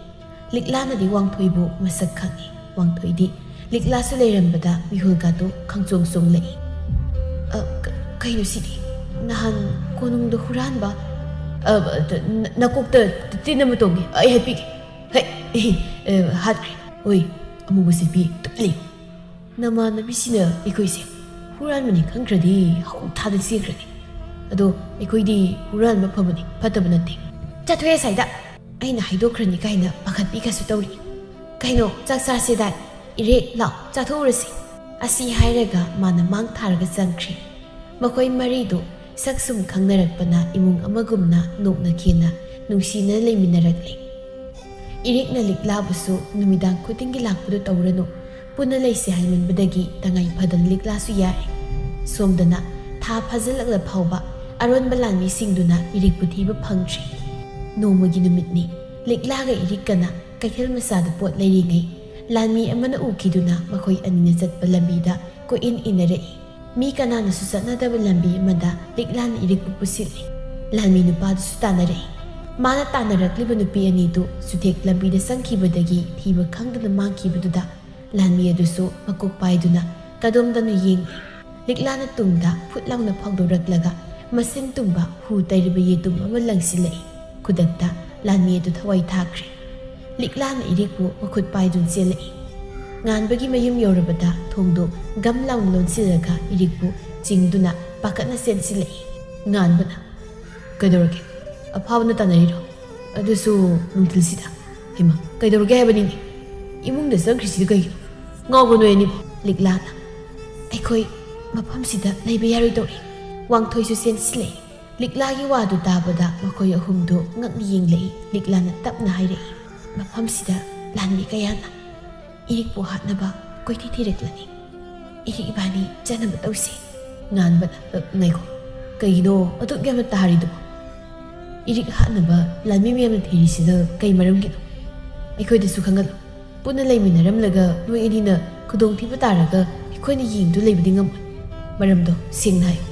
ꯂꯤꯛꯂꯥꯅꯗꯤ ꯋꯥꯡꯊꯣꯏꯕꯨ ꯃꯁꯛ ꯈꯪꯏ꯫ ꯋꯥꯡꯊꯣꯏꯗꯤ ꯂꯤꯛꯂꯥꯁꯨ ꯂꯩꯔꯝꯕꯗ ꯃꯤꯍꯨꯜꯒꯗꯨ ꯈꯪꯆꯣꯡ ꯆꯣꯡꯂꯛꯏ꯫ "ꯑ, ꯀ-, ꯀꯩꯅꯣ ꯁꯤꯗꯤ? ꯅꯍꯥꯟ ꯀꯣꯅꯨꯡꯗ ꯍꯨꯔꯥꯟꯕ?" "ꯑ, ꯑ, ꯅ-, ꯅꯀꯣꯛꯇ ꯇꯤꯟ ꯑꯃ ꯇꯣꯡꯉꯤ, ꯑꯩ ꯍꯥꯠꯄꯤꯒꯦ꯫" "ꯍꯩ, ꯑ, ꯍꯥꯠꯈ꯭ꯔꯦ꯫ ꯑꯣꯏ, ꯑꯃꯨꯕ ꯁꯤꯠꯄꯤ, ꯇꯨꯃꯤꯟ ꯂꯩꯌꯨ꯫" "ꯅꯃꯥꯟꯅꯕꯤꯁꯤꯅ ꯑꯩꯈꯣꯏꯁꯦ ꯍꯨꯔꯥꯟꯕꯅꯤ ꯈꯪꯈ꯭ꯔꯗꯤ ꯍꯧ ꯊꯥꯗ ꯆꯦꯟꯈ꯭ꯔꯅꯤ꯫ ꯑꯗꯣ ꯑꯩꯈꯣꯏꯗꯤ ꯍꯨꯔꯥꯟꯕ ꯐꯕꯅꯤ, ꯐꯠꯇꯕ ꯅꯠꯇꯦ꯫ ꯆꯠꯊꯣꯛꯑꯦ ꯁ꯭ꯋꯥꯏꯗ!" ꯑꯩꯅ ꯍꯥꯏꯗꯣꯛꯈ꯭ꯔꯅꯤ ꯀꯥꯏꯅ ꯄꯥꯈꯠꯄꯤꯒꯁꯨ ꯇꯧꯔꯤ꯫ "ꯀꯩꯅꯣ, ꯆꯥꯛ ꯆꯥꯁꯦꯗꯥꯏ? ꯏꯔꯦ, ꯂꯥꯛ, ꯆꯥꯊꯣꯛꯎꯔꯁꯤ!" ꯑꯁꯤ ꯍꯥꯏꯔꯒ ꯃꯥꯅ ꯃꯥꯡ ꯊꯥꯔꯒ ꯆꯪꯈ꯭ꯔꯦ꯫ ꯃꯈꯣꯏ ꯃꯔꯤꯗꯨ ꯁꯛ ꯁꯨꯝ ꯈꯪꯅꯔꯛꯄꯅ ꯏꯃꯨꯡ ꯑꯃꯒꯨꯝꯅ ꯅꯣꯛꯅ ꯈꯦꯅ ꯅꯨꯡꯁꯤꯅ ꯂꯩꯃꯤꯟꯅꯔꯛꯂꯦ꯫ ꯏꯔꯤꯛꯅ ꯂꯤꯛꯂꯥꯕꯨꯁꯨ ꯅꯨꯃꯤꯗꯥꯡ ꯈꯨꯗꯤꯡꯒꯤ ꯂꯥꯛꯄꯗꯨ ꯇꯧꯔꯅꯨ, ꯄꯨꯟꯅ ꯂꯩꯁꯦ ꯍꯥꯏꯃꯟꯕꯗꯒꯤ ꯇꯉꯥꯏ ꯐꯗꯅ ꯂꯤꯛꯂꯥꯁꯨ ꯌꯥꯔꯦ꯫ ꯁꯣꯝꯗꯅ ꯊꯥ ꯐꯥꯖꯤꯜꯂꯛꯂ ꯐꯥꯎꯕ ꯑꯔꯣꯟꯕ ꯂꯥꯟꯃꯤꯁꯤꯡꯗꯨꯅ ꯏꯔꯤꯛꯄꯨ ꯊꯤꯕ ꯐꯪꯗ꯭ꯔꯤ꯫ ꯅꯣꯡꯃꯒꯤ ꯅꯨꯃꯤꯠꯅꯤ꯫ ꯂꯤꯛꯂꯥꯒ ꯏꯔꯤꯛꯀꯅ ꯀꯩꯊꯦꯜ ꯃꯆꯥꯗ ꯄꯣꯠ ꯂꯩꯔꯤꯉꯩ, ꯂꯥꯟꯃꯤ ꯑꯃꯅ ꯎꯈꯤꯗꯨꯅ ꯃꯈꯣꯏ ꯑꯅꯤꯅ ꯆꯠꯄ ꯂꯝꯕꯤꯗ ꯀꯣꯏꯏꯟ ꯏꯟꯅꯔꯛꯏ꯫ ꯃꯤ ꯀꯅꯥꯅꯁꯨ ꯆꯠꯅꯗꯕ ꯂꯝꯕꯤ ꯑꯃꯗ ꯂꯤꯛꯂꯥꯅ ꯏꯔꯤꯛꯄꯨ ꯄꯨꯁꯤꯜꯂꯤ꯫ ꯂꯥꯟꯃꯤ ꯅꯨꯄꯥꯗꯨꯁꯨ ꯇꯥꯟꯅꯔꯛꯏ꯫ ꯃꯥꯅ ꯇꯥꯟꯅꯔꯛꯂꯤꯕ ꯅꯨꯄꯤ ꯑꯅꯤꯗꯨ ꯆꯨꯊꯦꯛ ꯂꯝꯕꯤꯗ ꯆꯪꯈꯤꯕꯗꯒꯤ ꯊꯤꯕ ꯈꯪꯗꯅ ꯃꯥꯡꯈꯤꯕꯗꯨꯗ ꯂꯥꯟꯃꯤ ꯑꯗꯨꯁꯨ ꯃꯀꯣꯛ ꯄꯥꯏꯗꯨꯅ ꯀꯗꯣꯝꯗꯅꯣ ꯌꯦꯡꯂꯤ꯫ ꯂꯤꯛꯂꯥꯅ ꯇꯨꯡꯗ ꯐꯨꯠ ꯂꯥꯎꯅ ꯐꯥꯎꯗꯣꯔꯛꯂꯒ ꯃꯁꯤꯟ ꯇꯨꯝꯕ ꯍꯨ ꯇꯩꯔꯕ ꯌꯦꯇꯨꯝ ꯑꯃ ꯂꯪꯁꯤꯜꯂꯛꯏ꯫ ꯈꯨꯗꯛꯇ ꯂꯥꯟꯃꯤ ꯑꯗꯨ ꯊꯋꯥꯏ ꯊꯥꯈ꯭ꯔꯦ꯫ ꯂꯤꯛꯂꯥꯅ ꯏꯔꯤꯛꯄꯨ ꯃꯈꯨꯠ ꯄꯥꯏꯗꯨꯅ ꯆꯦꯜꯂꯛꯏ꯫ ꯉꯥꯟꯕꯒꯤ ꯃꯌꯨꯝ ꯌꯧꯔꯕꯗ ꯊꯣꯡꯗꯨ ꯒꯝ ꯂꯥꯎꯅ ꯂꯣꯟꯁꯤꯜꯂꯒ ꯏꯔꯤꯛꯄꯨ ꯆꯤꯡꯗꯨꯅ ꯄꯥꯈꯠꯅ ꯆꯦꯟꯁꯤꯜꯂꯛꯏ꯫ ꯉꯥꯟꯕꯅ, "ꯀꯩꯗꯧꯔꯒꯦ? ꯑꯐꯥꯎꯕꯅ ꯇꯥꯟꯅꯔꯤꯔꯣ? ꯑꯗꯨꯁꯨ ꯅꯨꯡꯊꯤꯜꯁꯤꯗ? ꯍꯩꯃꯥ, ꯀꯩꯗꯧꯔꯒꯦ ꯍꯥꯏꯕꯅꯤꯅꯦ? ꯏꯃꯨꯡꯗ ꯆꯪꯈ꯭ꯔꯤꯁꯤꯗꯤ ꯀꯩꯒꯤꯅꯣ? ꯉꯥꯎꯕ ꯅꯣꯏ ꯑꯅꯤꯕꯨ?" ꯂꯤꯛꯂꯥꯅ, "ꯑꯩꯈꯣꯏ ꯃꯐꯝꯁꯤꯗ ꯂꯩꯕ ꯌꯥꯔꯣꯏꯗꯧꯔꯤ꯫" ꯋꯥꯡꯊꯣꯏꯁꯨ ꯆꯦꯟꯁꯤꯜꯂꯛꯏ꯫ ꯂꯤꯛꯂꯥꯒꯤ ꯋꯥꯗꯨ ꯇꯥꯕꯗ ꯃꯈꯣꯏ ꯑꯍꯨꯝꯗꯨ ꯉꯛꯅ ꯌꯦꯡꯂꯛꯏ꯫ ꯂꯤꯛꯂꯥꯅ ꯇꯞꯅ ꯍꯥꯏꯔꯛꯏ, "ꯃꯐꯝꯁꯤꯗ ꯂꯥꯟꯃꯤ ꯀꯌꯥꯅ ꯏꯔꯤꯛꯄꯨ ꯍꯥꯠꯅꯕ ꯀꯣꯏꯊꯤ ꯊꯤꯔꯛꯂꯅꯤ꯫ ꯏꯔꯤꯛ ꯏꯕꯥꯅꯤ ꯆꯠꯅꯕ ꯇꯧꯁꯤ꯫" ꯉꯥꯟꯕꯅ, "ꯑ, ꯉꯥꯏꯈꯣ, ꯀꯩꯒꯤꯅꯣ ꯑꯗꯨꯛ ꯌꯥꯝꯅ ꯇꯥꯔꯤꯗꯨꯕꯣ? ꯏꯔꯤꯛ ꯍꯥꯠꯅꯕ ꯂꯥꯟꯃꯤ ꯃꯌꯥꯝꯅ ꯊꯤꯔꯤꯁꯤꯅ ꯀꯩ ꯃꯔꯝꯒꯤꯅꯣ? ꯑꯩꯈꯣꯏꯗꯁꯨ ꯈꯪꯍꯜꯂꯨ꯫ ꯄꯨꯟꯅ ꯂꯩꯃꯤꯟꯅꯔꯝꯂꯒ ꯅꯣꯏ ꯑꯅꯤꯅ ꯈꯨꯗꯣꯡꯊꯤꯕ ꯇꯥꯔꯒ ꯑꯩꯈꯣꯏꯅ ꯌꯦꯡꯗꯨ ꯂꯩꯕꯗꯤ ꯉꯝꯃꯣꯏ꯫ ꯃꯔꯝꯗꯣ ꯁꯦꯡꯅ ꯍꯥꯏꯌꯨ꯫"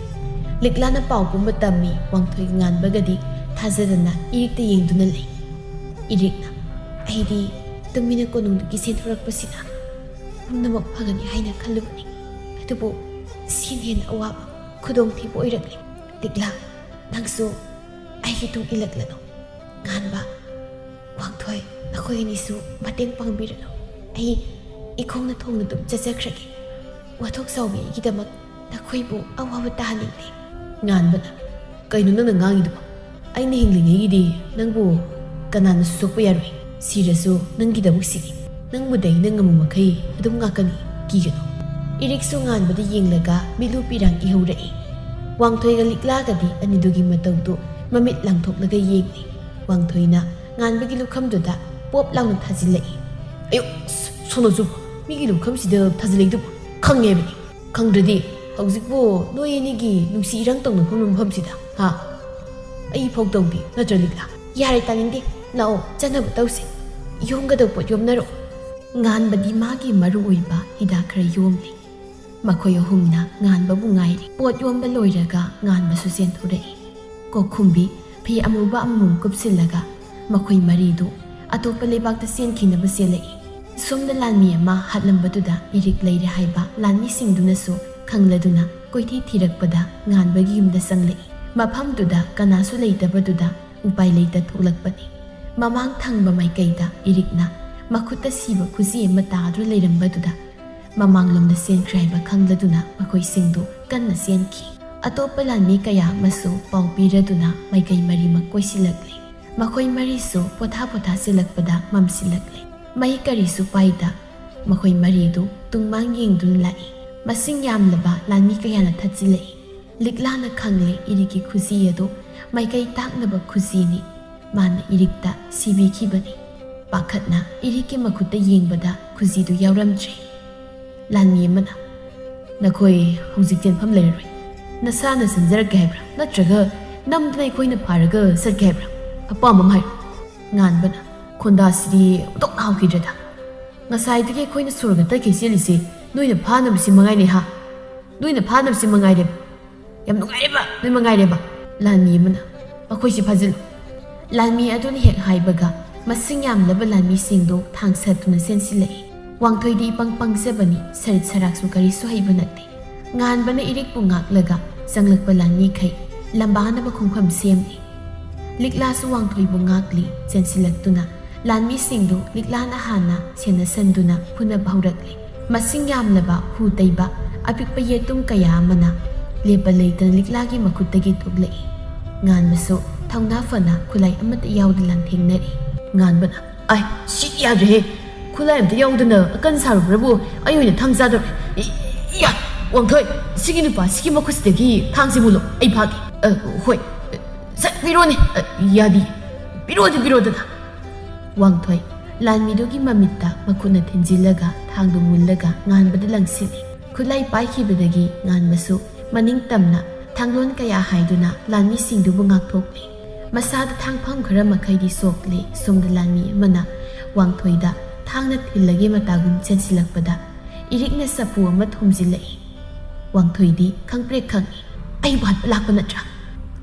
ꯂꯤꯛꯂꯥꯅ ꯄꯥꯎ ꯄꯨꯝꯕ ꯇꯝꯃꯤ꯫ ꯋꯥꯡꯊꯣꯏꯒ ꯉꯥꯟꯕꯒꯗꯤ ꯊꯥꯖꯗꯅ ꯏꯔꯤꯛꯇ ꯌꯦꯡꯗꯨꯅ ꯂꯩ꯫ ꯏꯔꯤꯛꯅ, "ꯑꯩꯗꯤ ꯇꯨꯃꯤꯟꯅ ꯀꯣꯅꯨꯡꯗꯒꯤ ꯆꯦꯟꯊꯣꯔꯛꯄꯁꯤꯅ ꯄꯨꯝꯅꯃꯛ ꯐꯒꯅꯤ ꯍꯥꯏꯅ ꯈꯜꯂꯨꯕꯅꯤ꯫ ꯑꯗꯨꯕꯨ ꯁꯤꯅ ꯍꯦꯟꯅ ꯑꯋꯥꯕ, ꯈꯨꯗꯣꯡꯊꯤꯕ ꯑꯣꯏꯔꯛꯂꯦ꯫ ꯂꯤꯛꯂꯥ, ꯅꯪꯁꯨ ꯑꯩꯒꯤ ꯇꯨꯡ ꯏꯜꯂꯛꯂꯅꯨ꯫ ꯉꯥꯟꯕ, ꯋꯥꯡꯊꯣꯏ, ꯅꯈꯣꯏ ꯑꯅꯤꯁꯨ ꯃꯇꯦꯡ ꯄꯥꯡꯕꯤꯔꯅꯨ꯫ ꯑꯩ ꯏꯈꯣꯡꯅ ꯊꯣꯡꯅ ꯑꯗꯨꯝ ꯆꯠꯆꯈ꯭ꯔꯒꯦ꯫ ꯋꯥꯊꯣꯛ ꯆꯥꯎꯕꯤ ꯑꯩꯒꯤꯗꯃꯛ ꯅꯈꯣꯏꯕꯨ ꯑꯋꯥꯕ ꯇꯥꯍꯟꯅꯤꯡꯗꯦ꯫ ꯉꯥꯟꯕꯅ, "ꯀꯩꯅꯣ ꯅꯪꯅ ꯉꯥꯡꯉꯤꯗꯨꯕꯣ? ꯑꯩꯅ ꯍꯤꯡꯂꯤꯉꯩꯒꯤꯗꯤ ꯅꯪꯕꯨ ꯀꯅꯥꯅꯁꯨ ꯁꯣꯛꯄ ꯌꯥꯔꯣꯏ꯫ ꯁꯤꯔꯁꯨ ꯅꯪꯒꯤꯗꯃꯛ ꯁꯤꯒꯦ꯫ ꯅꯪꯕꯨꯗꯤ ꯑꯩꯅ ꯉꯝꯕ ꯃꯈꯩ ꯑꯗꯨꯝ ꯉꯥꯛꯀꯅꯤ, ꯀꯤꯒꯅꯨ꯫" ꯏꯔꯤꯛꯁꯨ ꯉꯥꯟꯕꯗ ꯌꯦꯡꯂꯒ ꯃꯤꯠꯂꯨ ꯄꯤꯔꯥꯡ ꯏꯍꯧꯔꯛꯏ꯫ ꯋꯥꯡꯊꯣꯏꯒ ꯂꯤꯛꯂꯥꯒꯗꯤ ꯑꯅꯤꯗꯨꯒꯤ ꯃꯇꯧꯗꯨ ꯃꯃꯤꯠ ꯂꯥꯡꯊꯣꯛꯂꯒ ꯌꯦꯡꯂꯤ꯫ ꯋꯥꯡꯊꯣꯏꯅ ꯉꯥꯟꯕꯒꯤ ꯂꯨꯈꯝꯗꯨꯗ ꯄꯣꯞ ꯂꯥꯎꯅ ꯊꯥꯖꯤꯜꯂꯛꯏ꯫ "ꯑꯌꯣ! ꯁꯣꯅꯣꯆꯨꯕ, ꯃꯤꯒꯤ ꯂꯨꯈꯝꯁꯤꯗ ꯊꯥꯖꯤꯜꯂꯛꯏꯗꯨꯕꯨ ꯈꯪꯉꯦ ꯍꯥꯏꯕꯅꯤ꯫ ꯈꯪꯗ꯭ꯔꯗꯤ ꯍꯧꯖꯤꯛꯄꯨ ꯅꯣꯏ ꯑꯅꯤꯒꯤ ꯅꯨꯡꯁꯤ ꯏꯔꯥꯡ ꯇꯧꯅꯐꯝ ꯃꯐꯝꯁꯤꯗ, ꯍꯥ? ꯑꯩ ꯐꯥꯎ ꯇꯧꯗꯦ, ꯅꯠꯇ꯭ꯔ ꯂꯤꯛꯂꯥ?" "ꯌꯥꯔꯦ, ꯇꯥꯅꯤꯡꯗꯦ꯫ ꯂꯥꯛꯑꯣ, ꯆꯠꯅꯕ ꯇꯧꯁꯦ꯫ ꯌꯣꯝꯒꯗꯧ ꯄꯣꯠ ꯌꯣꯝꯅꯔꯛꯑꯣ꯫" ꯉꯥꯟꯕꯗꯤ ꯃꯥꯒꯤ ꯃꯔꯨ ꯑꯣꯏꯕ ꯍꯤꯗꯥꯛ ꯈꯔ ꯌꯣꯝꯂꯤ꯫ ꯃꯈꯣꯏ ꯑꯍꯨꯝꯅ ꯉꯥꯟꯕꯕꯨ ꯉꯥꯏꯔꯤ꯫ ꯄꯣꯠ ꯌꯣꯝꯕ ꯂꯣꯏꯔꯒ ꯉꯥꯟꯕꯁꯨ ꯆꯦꯟꯊꯣꯔꯛꯏ꯫ ꯀꯣꯛꯈꯨꯝꯕꯤ ꯐꯤ ꯑꯃꯨꯕ ꯑꯃꯃꯝ ꯀꯨꯞꯁꯤꯜꯂꯒ ꯃꯈꯣꯏ ꯃꯔꯤꯗꯨ ꯑꯇꯣꯞꯄ ꯂꯩꯕꯥꯛꯇ ꯆꯦꯟꯈꯤꯅꯕ ꯆꯦꯜꯂꯛꯏ꯫ ꯁꯣꯝꯗ ꯂꯥꯟꯃꯤ ꯑꯃ ꯍꯥꯠꯂꯝꯕꯗꯨꯗ ꯏꯔꯤꯛ ꯂꯩꯔꯦ ꯍꯥꯏꯕ ꯂꯥꯟꯃꯤꯁꯤꯡꯗꯨꯅꯁꯨ ꯈꯪꯂꯗꯨꯅ ꯀꯣꯏꯊꯤ ꯊꯤꯔꯛꯄꯗ ꯉꯥꯟꯕꯒꯤ ꯌꯨꯝꯗ ꯆꯪꯂꯛꯏ꯫ ꯃꯐꯝꯗꯨꯗ ꯀꯅꯥꯁꯨ ꯂꯩꯇꯕꯗꯨꯗ ꯎꯄꯥꯏ ꯂꯩꯇ ꯊꯣꯛꯂꯛꯄꯅꯤ꯫ ꯃꯃꯥꯡ ꯊꯪꯕ ꯃꯥꯏꯀꯩꯗ ꯏꯔꯤꯛꯅ ꯃꯈꯨꯠꯇ ꯁꯤꯕ ꯈꯨꯖꯤ ꯑꯃ ꯇꯥꯗꯨꯅ ꯂꯩꯔꯝꯕꯗꯨꯗ ꯃꯃꯥꯡꯂꯣꯝꯗ ꯆꯦꯟꯈ꯭ꯔꯦ ꯍꯥꯏꯕ ꯈꯪꯂꯗꯨꯅ ꯃꯈꯣꯏꯁꯤꯡꯗꯨ ꯀꯟꯅ ꯆꯦꯟꯈꯤ꯫ ꯑꯇꯣꯞꯄ ꯂꯥꯟꯃꯤ ꯀꯌꯥ ꯑꯃꯁꯨ ꯄꯥꯎ ꯄꯤꯔꯗꯨꯅ ꯃꯥꯏꯀꯩ ꯃꯔꯤꯃꯛ ꯀꯣꯏꯁꯤꯜꯂꯛꯂꯤ꯫ ꯃꯈꯣꯏ ꯃꯔꯤꯁꯨ ꯄꯣꯊꯥ ꯄꯣꯊꯥ ꯆꯦꯜꯂꯛꯄꯗ ꯃꯝꯁꯤꯜꯂꯛꯂꯤ꯫ ꯃꯩ ꯀꯔꯤꯁꯨ ꯄꯥꯏꯗ ꯃꯈꯣꯏ ꯃꯔꯤꯗꯨ ꯇꯨꯡꯃꯥꯡ ꯌꯦꯡꯗꯨꯅ ꯂꯥꯛꯏ꯫ ꯃꯁꯤꯡ ꯌꯥꯝꯂꯕ ꯂꯥꯟꯃꯤ ꯀꯌꯥꯅ ꯊꯠꯆꯤꯜꯂꯛꯏ꯫ ꯂꯤꯛꯂꯥꯅ ꯈꯪꯂꯦ ꯏꯔꯤꯛꯀꯤ ꯈꯨꯖꯤ ꯑꯗꯨ ꯃꯥꯏꯀꯩ ꯇꯥꯛꯅꯕ ꯈꯨꯖꯤꯅꯤ꯫ ꯃꯥꯅ ꯏꯔꯤꯛꯇ ꯁꯤꯕꯤꯈꯤꯕꯅꯤ꯫ ꯄꯥꯈꯠꯅ ꯏꯔꯤꯛꯀꯤ ꯃꯈꯨꯠꯇ ꯌꯦꯡꯕꯗ ꯈꯨꯖꯤꯗꯨ ꯌꯥꯎꯔꯝꯗ꯭ꯔꯦ꯫ ꯂꯥꯟꯃꯤ ꯑꯃꯅ, "ꯅꯈꯣꯏ ꯍꯧꯖꯤꯛ ꯆꯦꯟꯐꯝ ꯂꯩꯔꯔꯣꯏ꯫ ꯅꯁꯥꯅ ꯆꯦꯟꯖꯔꯛꯀꯦ ꯍꯥꯏꯕ꯭ꯔꯥ, ꯅꯠꯇ꯭ꯔꯒ ꯅꯝꯗꯅ ꯑꯩꯈꯣꯏꯅ ꯐꯥꯔꯒ ꯆꯠꯀꯦ ꯍꯥꯏꯕ꯭ꯔꯥ? ꯑꯄꯥꯝꯕ ꯑꯃ ꯍꯥꯏꯔꯣ꯫" ꯉꯥꯟꯕꯅ, "ꯈꯣꯟꯗꯥꯁꯤꯗꯤ ꯑꯣꯟꯊꯣꯛꯅ ꯍꯥꯎꯈꯤꯗ꯭ꯔꯦꯗ꯫ ꯉꯁꯥꯏꯗꯒꯤ ꯑꯩꯈꯣꯏꯅ ꯁꯣꯔꯒ ꯇꯠꯈꯩ ꯆꯦꯜꯂꯤꯁꯦ ꯅꯣꯏꯅ ꯐꯥꯅꯕꯁꯤ ꯃꯉꯥꯏꯅꯦ ꯍꯥ? ꯅꯣꯏꯅ ꯐꯥꯅꯕꯁꯤ ꯃꯉꯥꯏꯔꯦ꯫ ꯌꯥꯝ ꯅꯨꯡꯉꯥꯏꯔꯦꯕ, ꯅꯣꯏ ꯃꯉꯥꯏꯔꯦꯕ꯫" ꯂꯥꯟꯃꯤ ꯑꯃꯅ, "ꯃꯈꯣꯏꯁꯤ ꯐꯥꯖꯤꯜꯂꯨ꯫" ꯂꯥꯟꯃꯤ ꯑꯗꯨꯅ ꯍꯦꯛ ꯍꯥꯏꯕꯒ ꯃꯁꯤꯡ ꯌꯥꯝꯂꯕ ꯂꯥꯟꯃꯤꯁꯤꯡꯗꯨ ꯊꯥꯡ ꯁꯠꯇꯨꯅ ꯆꯦꯟꯁꯤꯜꯂꯛꯏ꯫ ꯋꯥꯡꯊꯣꯏꯗꯤ ꯏꯄꯪ ꯄꯪꯖꯕꯅꯤ, ꯁꯔꯤꯠ ꯁꯔꯥꯛꯁꯨ ꯀꯔꯤꯁꯨ ꯍꯩꯕ ꯅꯠꯇꯦ꯫ ꯉꯥꯟꯕꯅ ꯏꯔꯤꯛꯄꯨ ꯉꯥꯛꯂꯒ ꯆꯪꯂꯛꯄ ꯂꯥꯟꯃꯤꯈꯩ ꯂꯝꯕꯥꯅꯕ ꯈꯣꯡꯐꯝ ꯁꯦꯝꯂꯤ꯫ ꯂꯤꯛꯂꯥꯁꯨ ꯋꯥꯡꯊꯣꯏꯕꯨ ꯉꯥꯛꯂꯤ꯫ ꯆꯦꯟꯁꯤꯜꯂꯛꯇꯨꯅ ꯂꯥꯟꯃꯤꯁꯤꯡꯗꯨ ꯂꯤꯛꯂꯥꯅ ꯍꯥꯟꯅ ꯁꯦꯟꯅꯁꯟꯗꯨꯅ ꯐꯨꯅꯕ ꯍꯧꯔꯛꯂꯦ꯫ ꯃꯁꯤꯡ ꯌꯥꯝꯂꯕ ꯍꯨ ꯇꯩꯕ ꯑꯄꯤꯛꯄ ꯌꯦꯇꯨꯝ ꯀꯌꯥ ꯑꯃꯅ ꯂꯦꯞꯄ ꯂꯩꯇꯅ ꯂꯤꯛꯂꯥꯒꯤ ꯃꯈꯨꯠꯇꯒꯤ ꯊꯣꯛꯂꯛꯏ꯫ ꯉꯥꯟꯕꯁꯨ ꯊꯧꯅꯥ ꯐꯅ ꯈꯨꯠꯂꯥꯏ ꯑꯃꯠꯇ ꯌꯥꯎꯗꯅ ꯂꯥꯟꯊꯦꯡꯅꯔꯤ꯫ ꯉꯥꯟꯕꯅ, "ꯑꯥꯏ, ꯁꯤ ꯌꯥꯗ꯭ꯔꯦꯍꯦ! ꯈꯨꯠꯂꯥꯏ ꯑꯝꯇ ꯌꯥꯎꯗꯅ ꯑꯀꯟ ꯁꯥꯔꯨꯕ꯭ꯔꯕꯨ ꯑꯩ ꯑꯣꯏꯅ ꯊꯥꯡ ꯆꯥꯗꯧꯔꯦ꯫ ꯏ-, ꯏꯌꯥ! ꯋꯥꯡꯊꯣꯏ, ꯁꯤꯒꯤ ꯅꯨꯄꯥꯁꯤꯒꯤ ꯃꯈꯨꯠꯁꯤꯗꯒꯤ ꯊꯥꯡꯁꯤ ꯃꯨꯜꯂꯣ, ꯑꯩ ꯐꯥꯒꯦ꯫ ꯑ, ꯍꯣꯏ, ꯁꯠ ꯄꯤꯔꯣꯅꯦ꯫ ꯑ, ꯌꯥꯗꯤ, ꯄꯤꯔꯣꯗꯤ ꯄꯤꯔꯣꯗꯅ!" ꯋꯥꯡꯊꯣꯏ, ꯂꯥꯟꯃꯤꯗꯨꯒꯤ ꯃꯃꯤꯠꯇ ꯃꯈꯨꯠꯅ ꯊꯤꯟꯖꯤꯜꯂꯒ ꯊꯥꯡꯗꯨ ꯃꯨꯜꯂꯒ ꯉꯥꯟꯕꯗ ꯂꯪꯁꯤꯜꯂꯤ꯫ ꯈꯨꯠꯂꯥꯏ ꯄꯥꯏꯈꯤꯕꯗꯒꯤ ꯉꯥꯟꯕꯁꯨ ꯃꯅꯤꯡ ꯇꯝꯅ ꯊꯥꯡꯂꯣꯟ ꯀꯌꯥ ꯍꯥꯏꯗꯨꯅ ꯂꯥꯟꯃꯤꯁꯤꯡꯗꯨꯕꯨ ꯉꯥꯛꯊꯣꯛꯂꯤ꯫ ꯃꯁꯥꯗ ꯊꯥꯡꯐꯝ ꯈꯔ ꯃꯈꯩꯗꯤ ꯁꯣꯛꯂꯤ꯫ ꯁꯣꯝꯗ ꯂꯥꯟꯃꯤ ꯑꯃꯅ ꯋꯥꯡꯊꯣꯏꯗ ꯊꯥꯡꯅ ꯊꯤꯜꯂꯒꯦ ꯃꯇꯥꯒꯨꯝ ꯆꯦꯟꯁꯤꯜꯂꯛꯄꯗ ꯏꯔꯤꯛꯅ ꯆꯐꯨ ꯑꯃ ꯊꯣꯝꯖꯤꯜꯂꯛꯏ꯫ ꯋꯥꯡꯊꯣꯏꯗꯤ ꯈꯪꯄ꯭ꯔꯦꯛ ꯈꯪꯏ꯫ "ꯑꯩꯕꯨ ꯍꯥꯠꯄ ꯂꯥꯛꯄ ꯅꯠꯇ꯭ꯔꯥ?